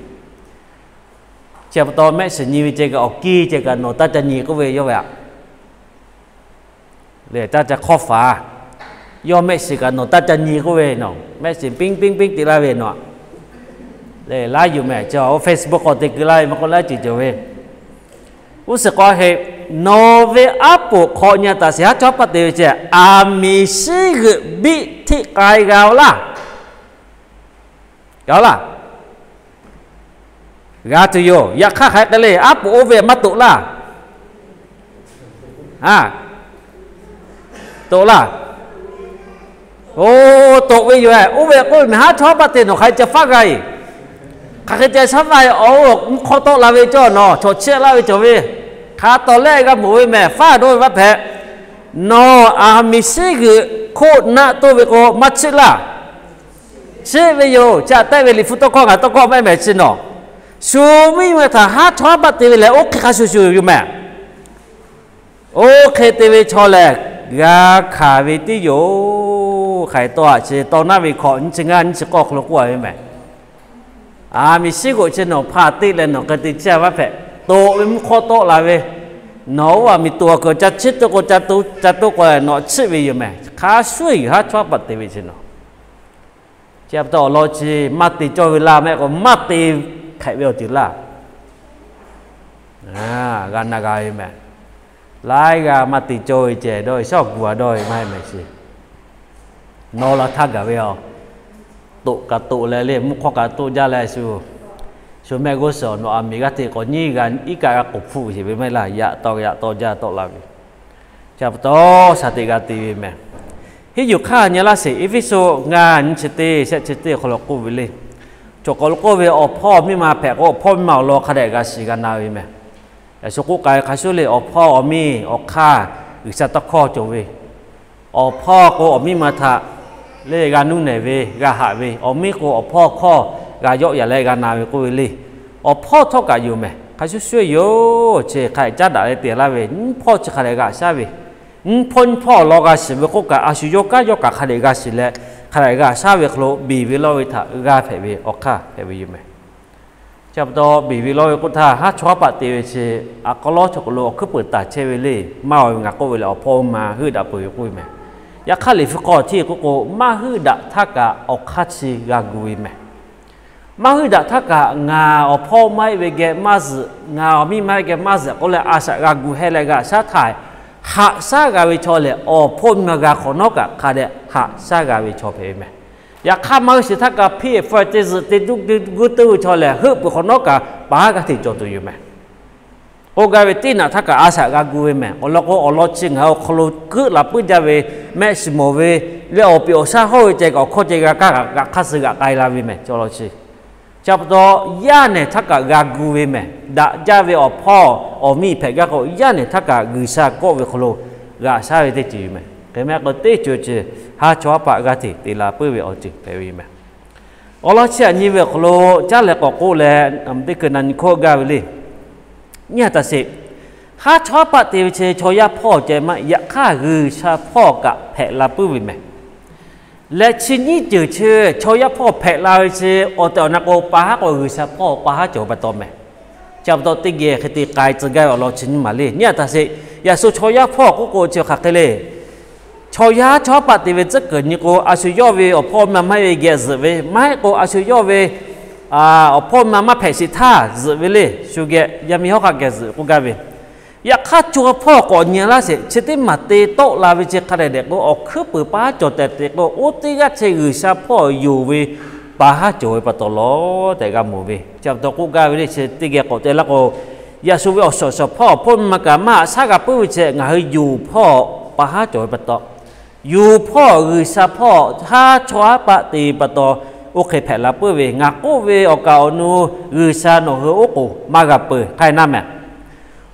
Chi pa taw mehˆ shiˍ nyi ve ceh kaꞈ awˬ kiˇ ceh kaꞈ nawˬ taˇ ca nyi k'oˆ ve yawˇ ve aꞈ. Lehˬ taˇ ca hk'awˇ faˍ. Yawˇ mehˆ shiˍ kaꞈ nawˬ taˇ ca nyi k'oˆ ve nawˬ mehˆ shiˍ piˇ piˇ piˇ te laˇ ve nawˬ aꞈ. Lehˬ laiˉ yoˬ mehˍ, chi Facebook k'awꞈ te keu laˇ ve maˇ k'oˆ laiˉ ceuˬ cawˬ ve. G'uˇ suhˍ k'awꞈ heˆ, nawˬ ve aˉ poꞈ hk'aw nyi aꞈ taˍ sheˍ haˉ chawˇ haˉ paˆ te ve ceh, aˬ miˍ shiˉ g'euꞈ biˆ hteˆ k'ai g'a-o laˇ. G'a-o laˇ. G'a tuˬ yoˬ. Yaꞈ hk'aˇ hk'aˬ hk'e le, aˉ poꞈ oˇ ve maˇ toꞈ laˇ. A, toꞈ laˇ. O, toꞈ ve yoˬ. Oˇ ve k'oˆ ve mehˍ, haˉ chawˇ haˉ paˆ te nawˬ hk'aˬ hk'e ca faˉ g'a-e. Hk'aˬ hk'e ca shaˉ faˉ-e, awˬ mvuhˇ hk'awˇ tawˆ la ve cawˇ nawˬ chaw chehˇ laˇ ve cawˬ ve, hk'a tawˍ lehˆ g'a mawˬ ve mehˍ, faˉ dawˇ ve maˇ hpehꞈ. Nawˬ aˬ miˍ shiˉ g'euꞈ hk'oˆ naˆ toˆ ve k'o maˇ chiˆ laˇ. Chiˆ ve yoˬ. Chi aꞈ tehˆ ve Liꞈ hpu tawˇ hkawˇ ngaˬ tawˇ hkawˇ mehˆ mehˍ chi nawˬ, shu miˇ ma htaꞈ haˉ chawˇ haˉ paˆ te ve lehˬ, oˇ hk'e hk'a shuˍ shuˍ yoˬ mehˍ. Oˇ hk'e te ve chaw lehˬ, g'a hkanˍ ve tiˉ yoˬ. Hk'aˬ hk'e tawˇ aꞈ chi tawˇ naˉ ve hkawꞈ nyiˇ chi ngaˇ nyiˇ chi k'awˇ hk'aw lo k'oˆ a ve mehˍ. Aˬ miˍ shiˉ g'euꞈ chi nawˬ hpaˍ teˆ leh nawˬ hk'e te chiˇ a maˇ hpehꞈ. Toꞈ ve mvuhˇ hk'awˇ tawˆ la ve, nawˬ oˇ aˬ miˍ toꞈ a kuiˬ ca chiˆ toˆ k'o, ca toˆ k'o nawˬ chiˆ ve yoˬ mehˍ. Hk'a shuˍ yoˬ, haˉ chawˇ haˉ paˆ te ve chi nawˬ. Chi pa taw awˬ lawn chi maˇ te cawˇ ve laˇ mehˆ k'o maˇ te hk'ehꞈ ve awˬ ceuˬ laˇ. G'a na g'a ve mehˬ. Laiˉ g'aˇ maˇ te cawˇ ve ceh dawˇ ve shaˉ awˬ gu a dawˇ ve maˇ heˆ mehˬ shiˍ. Nawˬ la htaˇ gaˬ ve a, toꞈ kaꞈ toꞈ leh le, mvuhˇ hk'awˇ kaꞈ toꞈ jaˇ leh shu, shu mehˆ g'uˇ suhˍ nawˬ aˬ miˍ g'aˇ hteꞈ k'awꞈ nyiˉ g'a iˉ kaˆ g'a k'oˍ hpfuhˆ sheˍ ve maˇ heˆ laˇ. Yaꞈ taw yaꞈ taw jaˇ tawˆ la ve. Chi pa taw shaˍ teꞈ g'a te ve mehˬ. Henˇ yuˬ hk'aˇ nyi laˇ sheˍ. Eˇfeˇsuꞈ ngaˇ nyi chi teˇ shehˆ chi teˇ awˬ hk'aw lo k'oˆ ve le. Chaw k'awꞈ lo k'oˆ ve, awˬ hpawˇ miˇ ma hpehꞈ k'o, awˬ hpawˇ miˇ ma awˬ lawn hk'a dehꞈ g'a shiˍ g'a na ve mehˬ. Yaꞈ shu k'oˆ k'ai hk'a shuˍ le, awˬ hpawˇ awˬ miˇ awˬ hk'aˇ G'uiˬsha tawˇ hkawˇ cawˬ ve, awˬ hpawˇ k'o awˬ miˇ ma htaꞈ le g'a nuˇ nehˬ ve, g'a haꞈ ve, awˬ miˇ k'o awˬ hpawˇ hkawˇ g'a yawˆ yaꞈ leh g'a na ve k'oˆ ve le. Awˬ hpawˇ htawˇ kaꞈ yoˬ mehˬ. Hk'a shuˍ shuˍ yoˬ, chi hk'a dehꞈ caˉ daꞈ leh te laˇ ve, nyiˇ hpawˇ chi hk'a dehꞈ g'a shaˉ ve, nyiˇ hpawˇ nyiˇ hpawˇ awˬ lawn g'a shiˍ ve k'oˆ kaꞈ, a shu yawˇ kanˉ yawˇ kaꞈ hk'a dehꞈ g'a shiˍ leh, hk'a dehꞈ g'a shaˉ ve hk'aw lo beˬ ve lawˇ ve htaꞈ g'a hpehꞈ ve awˬ hk'aˇ hpehꞈ ve yoˬ mehˬ. Chi pa taw beˬ ve lawˇ ve k'oˆ htaˇ, haˉ chawˇ haˉ paˆ te ve chi, a k'aw lawˉ chaw k'awꞈ lo awˬ hkuiˉ peuˍ taˍ chehˇ ve le. Maˇ aˬ ve ngaˬ k'oˆ ve lehˬ, awˬ hpawˇ maˇ heuˆ daꞈ peuˬ ve k'oˆ ve mehˬ. Yaꞈ hk'aˇ Liꞈ hpu hk'aw hteˇ k'oˆ k'o, maˇ heuˆ daꞈ htaˇ kaꞈ awˬ hk'aˇ chi g'a gu ve mehˬ. Maˇ heuˆ daꞈ htaˇ kaꞈ ngaˬ awˬ hpawˇ maˇ heˆ ve geh maˇ zuhꞈ, ngaˬ awˬ miˇ maˇ heˆ geh maˇ zuhꞈ k'oˆ leh, a shaꞈ g'a gu heh leh g'a shaˉ htaˇ, haꞈ shaˉ g'a ve chaw lehˬ, awˬ hpawˇ miˇ ma g'a hk'awꞈ nawˉ kaꞈ hk'a dehꞈ haꞈ shaˉ g'a ve chaw hpehꞈ ve mehˬ. Yaꞈ hk'aˇ maˇ heuˆ shiˍ htaˇ kaꞈ, hpiˇ hpfuhˇ te zuhꞈ te duˇ gu teuˇ ve chaw lehˬ, heuˆ peuˬ hk'awꞈ nawˉ kaꞈ paˍ haˉ g'a hteꞈ cawˬ tuˬ yoˬ mehˬ. K'oˆ gaˇ ve teˇ naꞈ htaˇ kaꞈ a shaꞈ g'a gu ve mehˬ. Awˬ lawn k'o, awˬ lawn chi ngaˬ hui awˬ hk'aw lo keuˆ la puiˉ jaˇ ve, mehˆ shiˍ mawˬ ve, leh awˬ peꞈ awˬ shaˉ hawˇ ve ceh kaꞈ awˬ hkawˇ ceh g'a kaˇ g'aꞈ hk'aˇ suh g'aꞈ k'ai la ve mehˬ. Chaw lawn chi, chi pa taw yaˇ nehˬ htaˇ kaꞈ g'a gu ve mehˬ. Daꞈ jaˇ ve awˬ hpawˇ awˬ miˇ hpehꞈ gaˇ k'o, yaˇ nehˬ htaˇ kaꞈ G'uiˬsha kawˆ ve hk'aw lo g'aꞈ shaˉ ve teˇ ceuˬ yoˬ mehˬ. Hk'e mehˆ k'o teˇ ceuˬ ceuˬ haˉ chawˇ haˉ paˆ g'aˇ hteꞈ te la puiˉ ve awˬ ceuˬ hpehꞈ ve yoˬ mehˬ. Awˬ lawn chi aꞈ nyi ve awˬ hk'aw lo caˉ leh k'awꞈ k'oˆ leh, teˇ hkui na nyi hkawˇ gaˇ ve le. Nyi a taˍ sheˍ. Haˉ chawˇ haˉ paˆ te ve chi chaw yaˇ hpawˇ ceh maˇ, yaꞈ hk'aˇ G'uiˬsha hpawˇ kaꞈ hpehꞈ la puiˉ ve mehˬ. Leh chi nyiˇ ceuˬ chi chaw yaˇ hpawˇ hpehꞈ la ve chi awˬ tehˬ awˬ na k'o, pa haˉ k'o G'uiˬsha hpawˇ pa haˉ cawˬ ve pa taw mehˬ. Chi pa taw teˇ geh hk'e te k'ai tcuh gaˇ ve awˬ lawn chi nyiˇ maˬ le. Nyi a taˍ sheˍ. Yaꞈ shu chaw yaˇ hpawˇ k'oˆ k'o chi hk'aˬ hk'e le. Chaw yaˇ chawˇ haˉ paˆ te ve tcuhˉ kuiˬ nyi k'o, a shu yawˇ ve awˬ hpawˇ miˇ ma maˇ heˆ ve geh zuhꞈ ve, maˇ heˆ k'o a shu yawˇ ve awˬ hpawˇ miˇ ma maˇ hpehꞈ sheˍ htaˇ zuhꞈ ve le. Shu geh yaˇ miˇ hawˉ hk'aˆ geh zuhꞈ k'oˆ gaˇ ve. Yaꞈ hk'aˇ chaw hpawˇ k'awꞈ nyi laˇ sheˍ. Chi teˇ maˬ te tawˆ la ve chi hk'a dehꞈ dehꞈ k'o, awˬ hkuiˉ peuˍ pa haˉ cawˬ tehꞈ te k'o, oˇ teˇ g'aˇ chi G'uiˬsha hpawˇ yonˍ ve pa haˉ cawˬ ve pa taw lawˬ tehꞈ g'a mawˬ ve. Chi pa taw k'oˆ gaˇ ve le. Chi teˇ geh k'awꞈ te laˇ k'o, yaꞈ shu ve awˬ shawˍ shawˍ hpawˇ awˬ hpawˇ miˇ ma kaꞈ maˇ haꞈ shaˉ g'a puiˉ ve chi ngaˬ hui yonˍ hpawˇ pa haˉ cawˬ ve pa taw, yonˍ hpawˇ G'uiˬsha hpawˇ haˉ chawˇ haˉ paˆ te ve pa taw, oˇ hk'e hpehꞈ la puiˉ ve. Ngaˬ k'oˆ ve awˬ kaˍ awˬ nu G'uiˬsha nawˬ hui oˉ k'oˍ maˇ g'a peu eˬ hk'aˇ na mehˬ.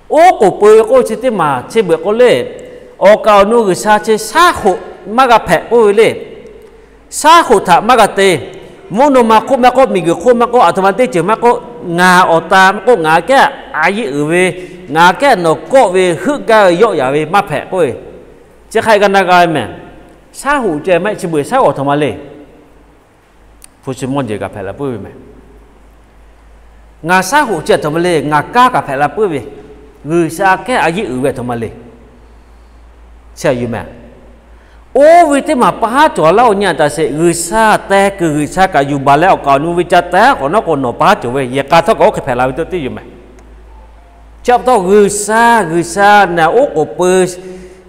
Oˉ k'oˍ peu ve k'oˆ chi teˇ maˬ chi beuꞈ k'o le, awˬ kaˍ awˬ nu G'uiˬsha chi shaˉ hoꞈ maˇ g'a hpehꞈ k'oˆ ve le. Shaˉ hoꞈ htaꞈ maˇ g'a te. Mvuhˇ naw ma hk'oˆ maˇ k'oˆ, miˬguiˬ hk'oˆ maˇ k'oˆ, aˬ htoꞈ ma teˇ ceuˬ maˇ k'oˆ, ngaˬ awˬ ta maˇ k'oˆ, ngaˬ kehˉ a yeˇ uiˍ ve, ngaˬ kehˉ nawˬ kawˆ ve heuˆ gaˇ ve yawˆ yaꞈ ve maˇ hpehꞈ k'oˆ ve, chi hk'a g'a na g'a ve mehˬ. Shaˉ hoꞈ ceh maˇ heˆ. Chi beuꞈ shaˉ hoꞈ aˬ htoꞈ ma le. Hpu shi mawˇ jehˬ kaꞈ hpehꞈ la puiˉ ve mehˬ. Ngaˬ shaˉ hoꞈ ceh aˬ htoꞈ ma le. Ngaˬ kanˉ kaꞈ hpehꞈ la puiˉ ve, G'uiˬsha kehˉ a yeˇ uiˍ ve aˬ htoꞈ ma le. Chi a yuˬ mehˬ. Oˇ ve teˇ maˬ pa haˉ cawˬ laˇ-oˬ. Nyi a taˍ sheˍ. G'uiˬsha teh kuiˬ G'uiˬsha kaꞈ yuˬ baˬ leh awˬ kaˍ awˬ nu ve ca teh k'awꞈ nawˉ k'o nawˬ pa haˉ cawˬ ve, yehˬ k'a htawˇ kaꞈ oˇ hk'e hpehꞈ la ve teˇ ceuˬ yoˬ mehˬ. Chi pa taw G'uiˬsha, G'uiˬsha naˬ oˉ k'oˍ peu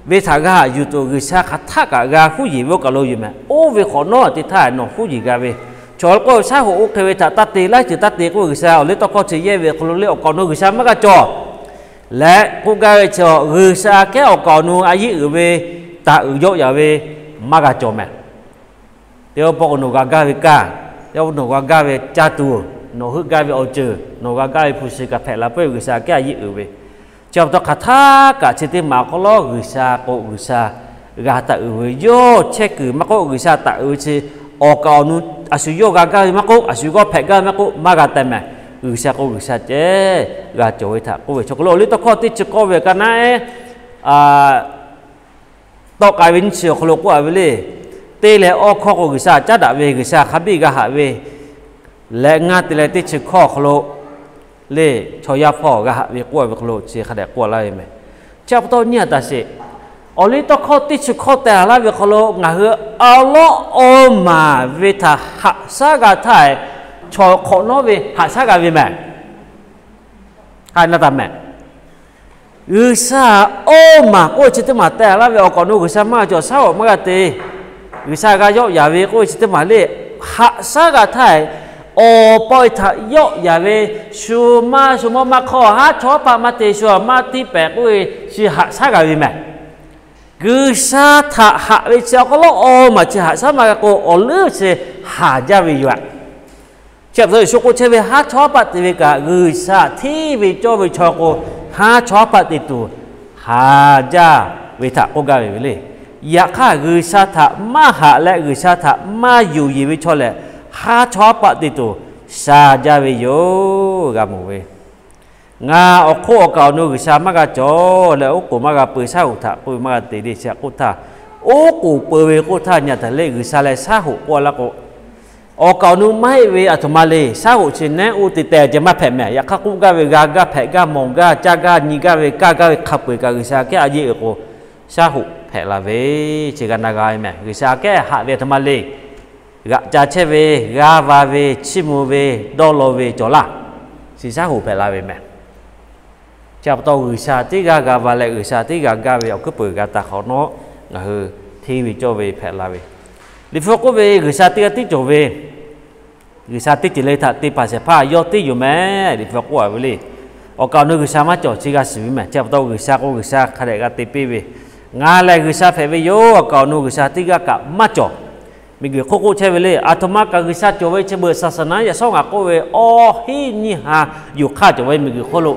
ve htaꞈ g'a haꞈ yuˬ tuˬ, G'uiˬsha hk'aˬ htaˆ kaꞈ g'a huˉ yeˬ ve oˇ kaˬ lo yoˬ mehˬ. Oˇ ve hk'awꞈ nawˉ te htaˇ nawˬ huˉ yeˬ g'a ve. Chaw k'oˆ ve shaˉ hoꞈ oˇ hk'e ve htaꞈ taˇ te, laiˉ ceuˬ taˇ te k'oˆ ve, G'uiˬsha awˬ liˇ tawˇ hkawˇ chi yehˇ ve hk'aw lo le awˬ kaˍ awˬ nu G'uiˬsha maˇ g'a cawˬ. Leh k'oˆ gaˇ ve chi, G'uiˬsha kehˉ awˬ kaˍ awˬ nu a yeˇ uiˍ ve, taˍ uiˍ yawˆ yaꞈ ve maˇ g'a cawˬ mehˬ. Teˇ pawˆ k'o nawˬ g'a gaˇ ve kaˇ, teˇ pawˆ nawˬ g'a gaˇ ve caˇ tuˬ, nawˬ heuˆ gaˇ ve awˬ ceuˬ, nawˬ g'a gaˇ ve hpu shi kaꞈ hpehꞈ la puiˉ ve G'uiˬsha kehˉ a yeˇ uiˍ ve. Chi pa taw hk'aˬ htaˆ kaꞈ chi teˇ maˬ awˬ hk'aw lo G'uiˬsha k'o G'uiˬsha g'a taˍ uiˍ ve, yawˇ chehˇ kuiˬ maˇ k'oˆ, G'uiˬsha taˍ uiˍ ve chi awˬ kaˍ awˬ nu a shu yawˇ g'a gaˇ ve maˇ k'oˆ, a shu g'awˇ hpehꞈ gaˇ ve maˇ k'oˆ, maˇ g'a teh mehˬ. G'uiˬsha k'o G'uiˬsha ceh g'a cawˬ ve htaꞈ k'oˆ ve. Chaw hk'aw lo awˬ liˇ tawˇ hkawˇ teˇ chi k'awˇ ve ka naˉ eˉ tawˆ k'ai ve nyiˇ chi awˬ hk'aw lo k'oˆ a ve le. Teˇ leh awˇ hkawˇ k'o G'uiˬsha caˉ daꞈ ve, G'uiˬsha hk'a biˇ g'a haꞈ ve, leh ngaˇ te leh teˇ chi hkawˇ awˬ hk'aw lo le chaw yaˇ hpawˇ g'a haꞈ ve k'oˆ a ve hk'aw lo chi hk'a dehꞈ k'oˆ a laˇ ve mehˬ. Chi pa taw nyi a taˍ sheˍ. Awˬ liˇ tawˇ hkawˇ teˇ chi hkawˇ teh a laˇ ve hk'aw lo ngaˬ hui awˉ lawˉ awˬ maˍ ve htaꞈ haꞈ shaˉ g'a htaˇ, chaw hk'awꞈ nawˉ ve haꞈ shaˉ g'a ve mehˬ. Hk'a na taˍ mehˬ. G'uiˬsha awˇ maˬ k'oˆ ve chi teˇ maˬ teh laˇ ve awˬ kaꞈ awˬ nu G'uiˬsha maˇ g'a cawˬ, shaˉ hoꞈ maˇ g'a te. G'uiˬsha g'a yawˆ yaˍ ve k'oˆ ve chi teˇ maˬ le, haꞈ shaˉ g'a htaˇ, awˬ pa e htaꞈ yawˆ yaˍ ve, shu maˇ shu mawˇ maˇ hk'awˇ, haˉ chawˇ haˉ paˆ maˇ te, shu maˇ tiˇ pehˍ k'oˆ ve chi haꞈ shaˉ g'a ve mehˬ. G'uiˬsha htaꞈ haꞈ ve chi awˬ hk'aw lo awˇ maˬ chi haꞈ shaˉ maˇ g'a k'o, awˬ leuˉ chi haˍ jaˇ ve yoˬ. Chi pa taw Yeˍsuˆ k'oˆ chehˇ ve, haˉ chawˇ haˉ paˆ te ve kaꞈ G'uiˬsha hteˇ ve cawˇ ve chaw k'o, haˉ chawˇ haˉ paˆ te tuˬ haˍ jaˇ ve htaꞈ k'oˆ gaˇ ve yoˬ le. Yaꞈ hk'aˇ, G'uiˬsha htaꞈ maˇ haꞈ leh G'uiˬsha htaꞈ maˇ yuˬ yeˬ ve chaw lehˬ, haˉ chawˇ haˉ paˆ te tuˬ sha jaˇ ve yoˬ g'a mawˬ ve. Ngaˬ awˬ hk'oˆ awˬ kaꞈ awˬ nu G'uiˬsha maˇ g'a cawˬ leh, oˉ k'oˍ maˇ g'a peu, shaˉ hoꞈ htaꞈ k'oˆ ve maˇ g'a te le. Chi htaꞈ k'oˆ htaˇ, oˉ k'oˍ peu ve k'oˆ htaˇ nyi a taˍ le, G'uiˬsha leh shaˉ hoꞈ k'oˆ laˇ k'o, awˬ kaꞈ awˬ nu maˇ heˆ ve aˬ htoꞈ ma le. Shaˉ hoꞈ chi neˉ oˇ te teh ceh maˇ hpehꞈ mehˬ. Yaꞈ hk'aˇ k'oˆ gaˇ ve, g'a gaˇ hpehꞈ gaˇ mawˬ gaˇ caˇ gaˇ nyi gaˇ ve kaˇ gaˇ ve hk'a peu-eˬ kaꞈ G'uiˬsha kehˉ a yeˇ uiˍ k'o, shaˉ hoꞈ hpehꞈ la ve chi g'a na g'a ve mehˬ. G'uiˬsha kehˉ haꞈ ve aˬ htoꞈ ma le. G'aꞈ ca chehˇ ve, g'aˇ va ve, chiˇ mvuh ve, dawˇ law ve cawˬ laˇ. Chi shaˉ hoꞈ hpehꞈ la ve mehˬ. Chi pa taw G'uiˬsha teˇ g'aˇ g'a va leh G'uiˬsha teˇ g'aˇ gaˇ ve awˬ hkuiˉ peuˬ g'a taˍ hk'awꞈ nawˉ, ngaˬ hui hteˇ ve cawˇ ve hpehꞈ la ve. Liꞈ hpu k'oˆ ve, G'uiˬsha teˇ g'aˇ tiˉ cawˬ ve, G'uiˬsha teˇ ceuˬ le htaꞈ te hpanˍ shehˍ hpaˇ yawˇ teˇ yoˬ mehˬ. Liꞈ hpu k'oˆ a ve le. Awˬ kaꞈ awˬ nu G'uiˬsha maˇ cawˬ chi g'a shiˍ ve mehˬ. Chi pa taw G'uiˬsha k'o G'uiˬsha hk'a dehꞈ g'a te piˇ ve, ngaˬ lehˬ G'uiˬsha hpehꞈ ve yoˬ. Awˬ kaꞈ awˬ nu G'uiˬsha teˇ g'aˇ kaꞈ maˇ cawˬ. Miˬguiˬ hk'oˆ k'oˆ chehˇ ve le, aˬ htoꞈ ma kaꞈ G'uiˬsha cawˬ ve chi beuꞈ saˍsaˍnaˍ yaꞈ shawˉ ngaˬ k'oˆ ve, awˬ hinˉ nyiˇ ha yoˬ hk'aˇ cawˬ ve miˬguiˬ hk'oˆ lo.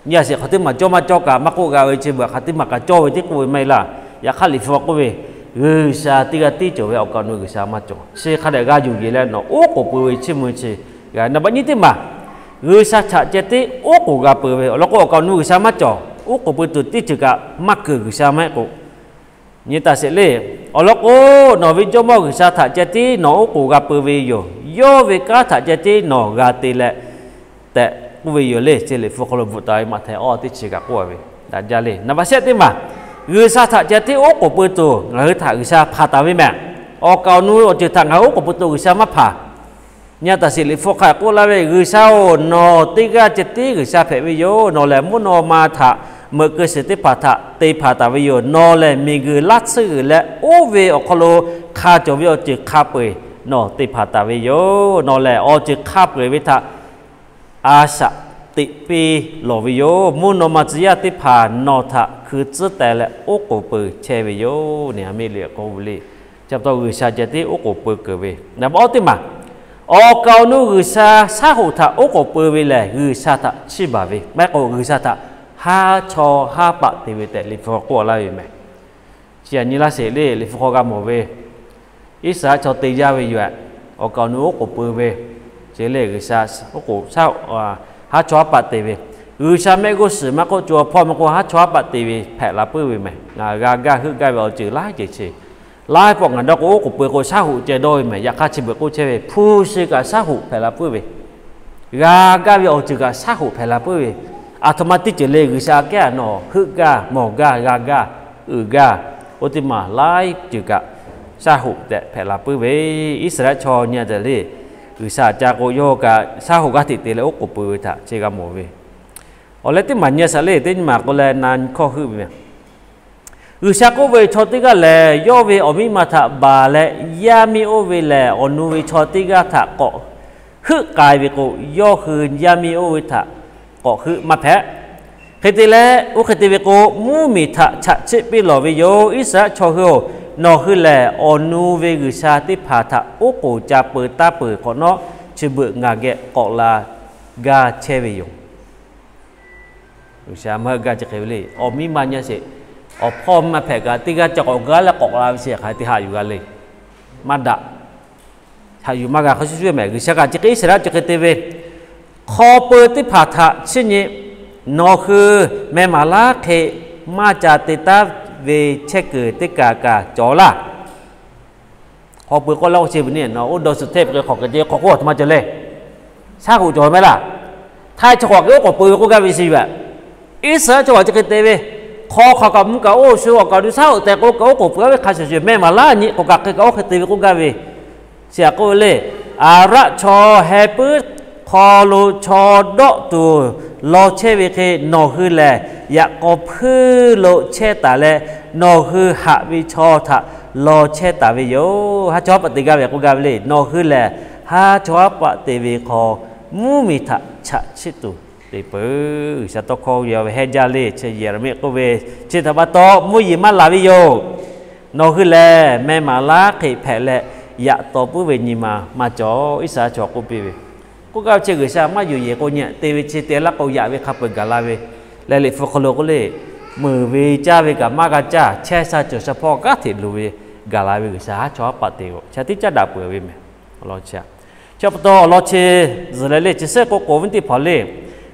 Nyi a shiˍ hk'aˬ teˇ maˬ cawˇ maˇ cawˇ kaꞈ maˇ k'oˆ g'a ve, chi beuꞈ hk'aˬ teˇ maˬ kaꞈ cawˇ ve teˇ k'oˆ ve maˇ heˆ laˇ. Yaꞈ hk'aˇ Liꞈ hpu k'oˆ ve, G'uiˬsha teˇ g'aˇ tiˉ cawˬ ve awˬ kaꞈ awˬ nu G'uiˬsha maˇ cawˬ. Chi hk'a dehꞈ g'a yuˬ yeˬ leh nawˬ oˉ k'oˍ pui ve chiˇ mvuh chi g'a. Naˍ baꞈ nyiˇ teˇ maˬ, G'uiˬsha htaꞈ ceh tiˉ oˉ k'oˍ g'a pui ve awˬ lawn k'o, awˬ kaꞈ awˬ nu G'uiˬsha maˇ cawˬ. Oˉ k'oˍ pui tuˬ teˇ ceuˬ kaꞈ maˇ keunˍ G'uiˬsha maˇ heˆ k'o, nyi taˍ sheˍ le. Awˬ lawn k'o, nawˬ ve Jawˇmawˇ G'uiˬsha htaꞈ ceh tiˉ nawˬ oˉ k'oˍ g'a pui ve yoˬ. Yawˇ ve kanˉ htaꞈ ceh tiˉ nawˬ g'a te leh tehꞈ k'oˆ ve yoˬ le. Chi Liꞈ hpu hk'aw lo bvuhꞈ taˍ ve maꞈ htehˍ awˇ teˇ chi kaꞈ k'oˆ a ve daꞈ jaˇ le. Naˍ baꞈ shehˆ teˇ maˬ, G'uiˬsha htaꞈ ceh tiˉ oˉ k'oˍ pui tuˬ ngaˬ hui htaꞈ G'uiˬsha hpanˍ taˍ ve mehˬ. Awˬ kaꞈ awˬ nu awˬ ceuˬ htaꞈ ngaˬ hui oˉ k'oˍ pui tuˬ G'uiˬsha maˇ hpanˍ. Nyi a taˍ sheˍ, Liꞈ hpu hk'a k'oˆ laˇ ve, G'uiˬsha-oˬ, nawˬ teˇ g'aˇ ceh tiˉ G'uiˬsha hpehꞈ ve yoˬ. Nawˬ lehˬ mvuhˇ naw ma htaꞈ meuꞈ keu shiˍ teˇ hpaˍ htaꞈ te hpanˍ taˍ ve yoˬ. Nawˬ lehˬ miˬguiˬ laˇ tsuhˇ g'uiˬ leh oˇ ve awˬ hk'aw lo hk'a cawˬ ve awˬ ceuˬ hk'a peu-eˬ nawˬ te hpanˍ taˍ ve yoˬ. Nawˬ lehˬ awˬ ceuˬ hk'a peu-eˬ ve htaꞈ a shaꞈ teꞈ piˇ lawˬ ve yoˬ. Mvuhˇ naw ma tcuh yaˇ teˇ hpaˍ nawˬ htaꞈ hkui tcuhˉ teh leh oˉ k'oˍ pui chehˇ ve yoˬ. Neˇ ha miˇ liꞈ k'oˆ ve le. Chi pa taw G'uiˬsha ceh tiˉ oˉ k'oˍ pui keunˍ ve, naˍ baꞈ awˇ teˇ maˬ, awˬ kaꞈ awˬ nu G'uiˬsha shaˉ hoꞈ htaꞈ oˉ k'oˍ pui ve lehˬ, G'uiˬsha htaꞈ chiˇ baˬ ve maˇ heˆ k'o, G'uiˬsha htaꞈ haˉ chawˇ haˉ paˆ te ve tehꞈ Liꞈ hpu k'oˆ laˇ ve mehˬ. Chi htaꞈ nyi laˇ sheˍ le. Liꞈ hpu hk'aw g'a mawˬ ve, Iˉsaˍreˍlaˆ chaw te jaˇ ve yoˬ. Awˬ kaꞈ awˬ nu oˉ k'oˍ pui ve, chi le G'uiˬsha oˉ k'oˍ, haˉ chawˇ haˉ paˆ te ve, G'uiˬsha mehˆ g'uˇ suhˍ maˇ k'oˆ, co hpawˇ maˇ k'oˆ, haˉ chawˇ haˉ paˆ te ve hpehꞈ la puiˉ ve mehˬ. Ngaˬ g'a gaˇ heuˆ gaˇ ve awˬ ceuˬ laiˉ ceuˬ chi laiˉ pawˆ ngaˬ dawˇ k'o oˉ k'oˍ pui k'o shaˉ hoꞈ ceh dawˇ ve mehˬ. Yaꞈ hk'aˇ chi beuꞈ k'oˆ chehˇ ve, hpu shi kaꞈ shaˉ hoꞈ hpehꞈ la puiˉ ve, g'a gaˇ ve awˬ ceuˬ kaꞈ shaˉ hoꞈ hpehꞈ la puiˉ ve, aˬ htoꞈ ma teˇ ceuˬ le G'uiˬsha aꞈ kehˉ nawˬ heuˆ gaˇ mawˬ gaˇ g'a gaˇ uiˍ gaˇ, oˇ teˇ maˬ laiˉ ceuˬ kaꞈ shaˉ hoꞈ tehꞈ hpehꞈ la puiˉ ve, Iˉsaˍreˍlaˆ chaw nyi a taˍ le. G'uiˬsha ca k'o yawˇ kaꞈ shaˉ hoꞈ g'aˇ hteꞈ te leh oˉ k'oˍ pui ve htaꞈ chi g'a mawˬ ve, awˬ leh teˇ maˬ nyi a shaꞈ le. Teˇ nyi maˬ k'o leh na nyi hkawˇ heuˆ ve mehˬ. G'uiˬsha k'oˆ ve, Chaw teˇ g'aˇ lehˬ, yawˇ ve awˬ miˇ ma htaꞈ baˬ leh yaˇ miˇ oˇ ve lehˬ, awˬ nu ve chaw teˇ g'aˇ htaꞈ k'awꞈ heuˆ k'ai ve k'o, yawˇ hui yaˇ miˇ oˇ ve htaꞈ k'awꞈ heuˆ maˇ hpehꞈ. Hk'e te leh, oˇ hk'e te ve k'o, mvuhˇmiˬ htaꞈ chaꞈ chiˆ piˇ lawˬ ve yoˬ. Iˉsaˍreˍlaˆ chaw hui-oˬ, nawˬ hui lehˬ awˬ nu ve g'uiˬsha teˇ hpaˍ htaꞈ oˉ k'oˍ ca peu taˇ peuˬ hk'awꞈ nawˉ, chi beuꞈ ngaˬ geh k'awꞈ la gaˇ chehˇ ve yoˬ. G'uiˬsha maˇ heuˆ gaˇ chi hk'e ve le. Awˬ miˇ ma nyi sheˍ, awˬ hpawˇ maˇ hpehꞈ kaꞈ teˇ g'aˇ ca k'awꞈ gaˇ leh k'awꞈ la ve chi hk'aˬ hk'e te haꞈ yuˬ g'a le. Maˇ daꞈ. Haꞈ yuˬ maˇ g'a hk'a shuˍ shuˍ mehˬ. G'uiˬsha kaꞈ chi hk'e Iˉsaˍreˍlaˆ chi hk'e te ve, Hk'aw pui teˇ hpaˍ htaꞈ chiˇ nyi, nawˬ hui meh maˍ laˉ hk'e maˇ ca te taˉ ve chehˇ kuiˬ teˇ kaˬ kaꞈ cawˬ laˇ. Hk'aw pui k'oˆ laˇ k'o, chi beuꞈ nyi nawˬ oˇ dawˇ suhˍ hteˇ ve hk'e hk'awꞈ hk'e te hk'aw k'oˆ a htoꞈ ma cawˬ le. Shaˉ hoꞈ cawˬ ve maˇ heˆ laˇ. Htaiˇ chaw k'awꞈ k'oˆ k'awꞈ pui ve k'oˆ gaˇ ve chi ve, Iˉsaˍreˍlaˆ chaw k'awꞈ chi hk'e te ve, hk'aw hk'aˬ kaꞈ mvuh kaꞈ oˇ shu awˬ kaꞈ awˬ nu shaˉ hoꞈ tehꞈ k'oˆ kaꞈ oˉ k'oˍ pui a ve hk'a shuˍ shuˍ meh maˍ laˉ nyi k'awꞈ kaꞈ hk'e kaꞈ oˇ hk'e te ve k'oˆ gaˇ ve, chi htaꞈ k'oˆ ve le. Aˍraˆ chaw heh puiˉ hk'aw lo chaw dawˆ tuˬ law chehˇ ve hk'e, nawˬ hui lehˬ yaꞈ k'aw hpuiˇ lo chehˇ taˍ leh, nawˬ hui haꞈ ve chaw htaꞈ law chehˇ taˍ ve yoˬ. Haˉ chawˇ haˉ paˆ te gaˇ ve k'oˆ gaˇ ve le. Nawˬ hui lehˬ haˉ chawˇ haˉ paˆ te ve hk'aw mvuhˇmiˬ htaꞈ chaꞈ chiˆ tuˬ te peuˬ. G'uiˬsha tawˇ hkawˇ yaw ve hehˉ jaˇ le. Chi Yeˍraˍmiˆ k'oˆ ve, chi htaꞈ pa taw mvuhˇ yeˬ maˇ laˬ ve yoˬ. Nawˬ hui lehˬ meh maˍ laˉ hk'e hpehꞈ leh, yaꞈ taw puiˉ ve nyi ma maˇ cawˬ. Iˉsaˍreˍlaˆ chaw k'oˆ piˇ ve, k'oˆ gaˇ ve chi G'uiˬsha maˇ yuˬ yeˬ k'o nyi te ve chi te laˇ k'o yaꞈ ve hk'a peu-eˬ gaˬ la ve. Leh Liꞈ hpu hk'aw lo k'oˆ le, meuˍ ve caˇ ve kaꞈ maˇ g'a caˇ, chehˇ sha cawˬ sha hpawˇ g'aˇ hteꞈ luˬ ve gaˬ la ve G'uiˬsha haˉ chawˇ haˉ paˆ te-o. Chi teˇ caˉ daꞈ peuˬ ve mehˬ. Chi pa taw awˬ lawn chi zuhˬ leh le, chi suhˉ k'o k'oˍ ve teˇ hpaˍ le,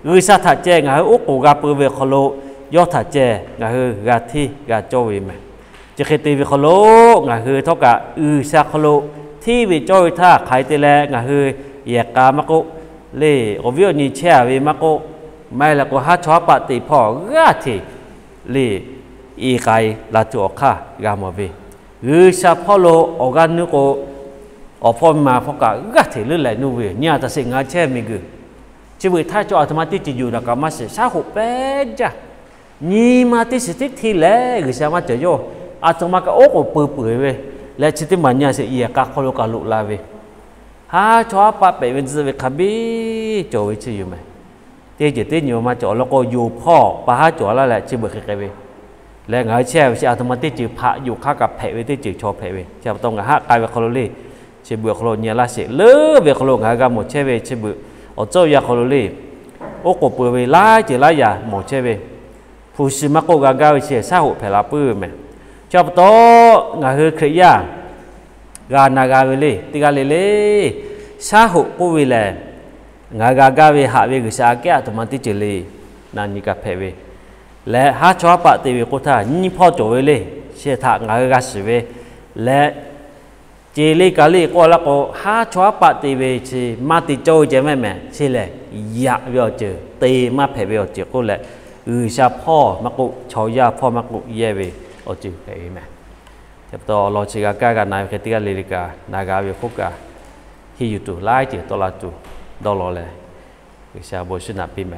G'uiˬsha htaꞈ ceh ngaˬ hui oˉ k'oˍ g'a pui ve awˬ hk'aw lo yawˇ htaꞈ ceh ngaˬ hui g'a hteˇ g'a cawˇ ve mehˬ. Chi hk'e te ve hk'aw lo ngaˬ hui htawˇ kaꞈ G'uiˬsha hk'aw lo hteˇ ve cawˇ ve htaˇ hk'aˬ hk'e te leh ngaˬ hui yehˬ k'a maˇ k'oˆ, le awˬ viˉ awˬ nyi chehˇ-a ve maˇ k'oˆ, maˇ heˆ leh k'o haˉ chawˇ haˉ paˆ te hpawˇ g'aˇ hteꞈ le i k'ai la tuˬ awˬ hk'aˇ g'a mawˬ ve. G'uiˬsha hpawˇ lo awˬ g'aˇ nuˇ k'o, awˬ hpawˇ ma hpawˇ kaꞈ g'aˇ hteꞈ leuˉ leh nuˇ ve, nyi a taꞈ sheˍ ngaˬ hui chehˇ miˬguiˬ chi beuꞈ htaˇ cawˬ a htoꞈ ma teˇ ceuˬ yuˬ daꞈ kaꞈ maˇ shiˍ, shaˉ hoꞈ pehˉ jaˇ. Nyi ma teˇ shiˍ teˇ hteˇ lehˬ G'uiˬsha maˇ cawˬ yawˇ a htoꞈ ma kaꞈ oˉ k'oˍ pui peuˬ ve. Leh chi teˇ maˬ nyi a sheˍ yehˬ k'a hk'aw lo kaꞈ loꞈ la ve, haˉ chawˇ haˉ paˆ pehꞈ ve tzuhˆ ve hk'a biˇ cawˬ ve chi yoˬ mehˬ. Teˇ ceuˬ teˇ nyi maˇ cawˬ law k'o, yonˍ hpawˇ pa haˉ cawˬ laˇ leh chi beuꞈ hk'e k'ai ve. Leh ngaˬ hui chehˇ ve chi a htoꞈ ma teˇ ceuˬ hpaꞈ yonˍ hk'aˇ kaꞈ hpehꞈ ve teˇ ceuˬ chaw hpehꞈ ve. Chi pa taw ngaˬ haˆ k'ai ve hk'aw lo le, chi beuꞈ awˬ hk'aw lo nyi a laˇ sheˍ leuˉ ve awˬ hk'aw lo ngaˬ hui g'a mawˬ chehˇ ve chi beuꞈ awˬ tcuhˇ yaˇ hk'aw lo le, oˉ k'oˍ pui ve laiˉ ceuˬ laiˉ yaꞈ mawˬ chehˇ ve, hpu shi maˇ k'oˆ g'a gaˇ ve chi shaˉ hoꞈ hpehꞈ la puiˉ ve mehˬ. Chi pa taw ngaˬ hui Hkriꞈ yaˇ g'a na g'a ve le teˇ g'aˇ le le, shaˉ hoꞈ k'oˆ ve lehˬ, ngaˬ hui g'a gaˇ ve haꞈ ve G'uiˬsha aꞈ kehˉ a htoꞈ ma teˇ ceuˬ le, na nyi kaꞈ hpehꞈ ve. Leh haˉ chawˇ haˉ paˆ te ve k'oˆ htaˇ nyiˇ hpawˇ cawˬ ve le. Chi htaꞈ ngaˬ hui g'a shiˍ ve leh, ce le ka le k'oˆ laˇ k'o, haˉ chawˇ haˉ paˆ te ve chi maˇ te cawˇ ve ceh mehˬ mehˬ. Chi lehˬ, yaꞈ ve awˬ ceuˬ te maˇ hpehꞈ ve awˬ ceuˬ k'oˆ leh, G'uiˬsha hpawˇ maˇ k'oˆ, chaw yaˇ hpawˇ maˇ k'oˆ yehˇ ve awˬ ceuˬ hpehꞈ ve mehˬ. Chi pa taw awˬ lawn chi g'a kaˇ g'a na ve hk'e teˇ g'aˇ le le kaꞈ na g'a ve hk'oˆ kaꞈ henˇ yuˬ tuˬ laiˉ ceuˬ tawˆ la tuˬ dawˇ law leh, G'uiˬsha bon shinˉ naꞈ piˇ mehˬ.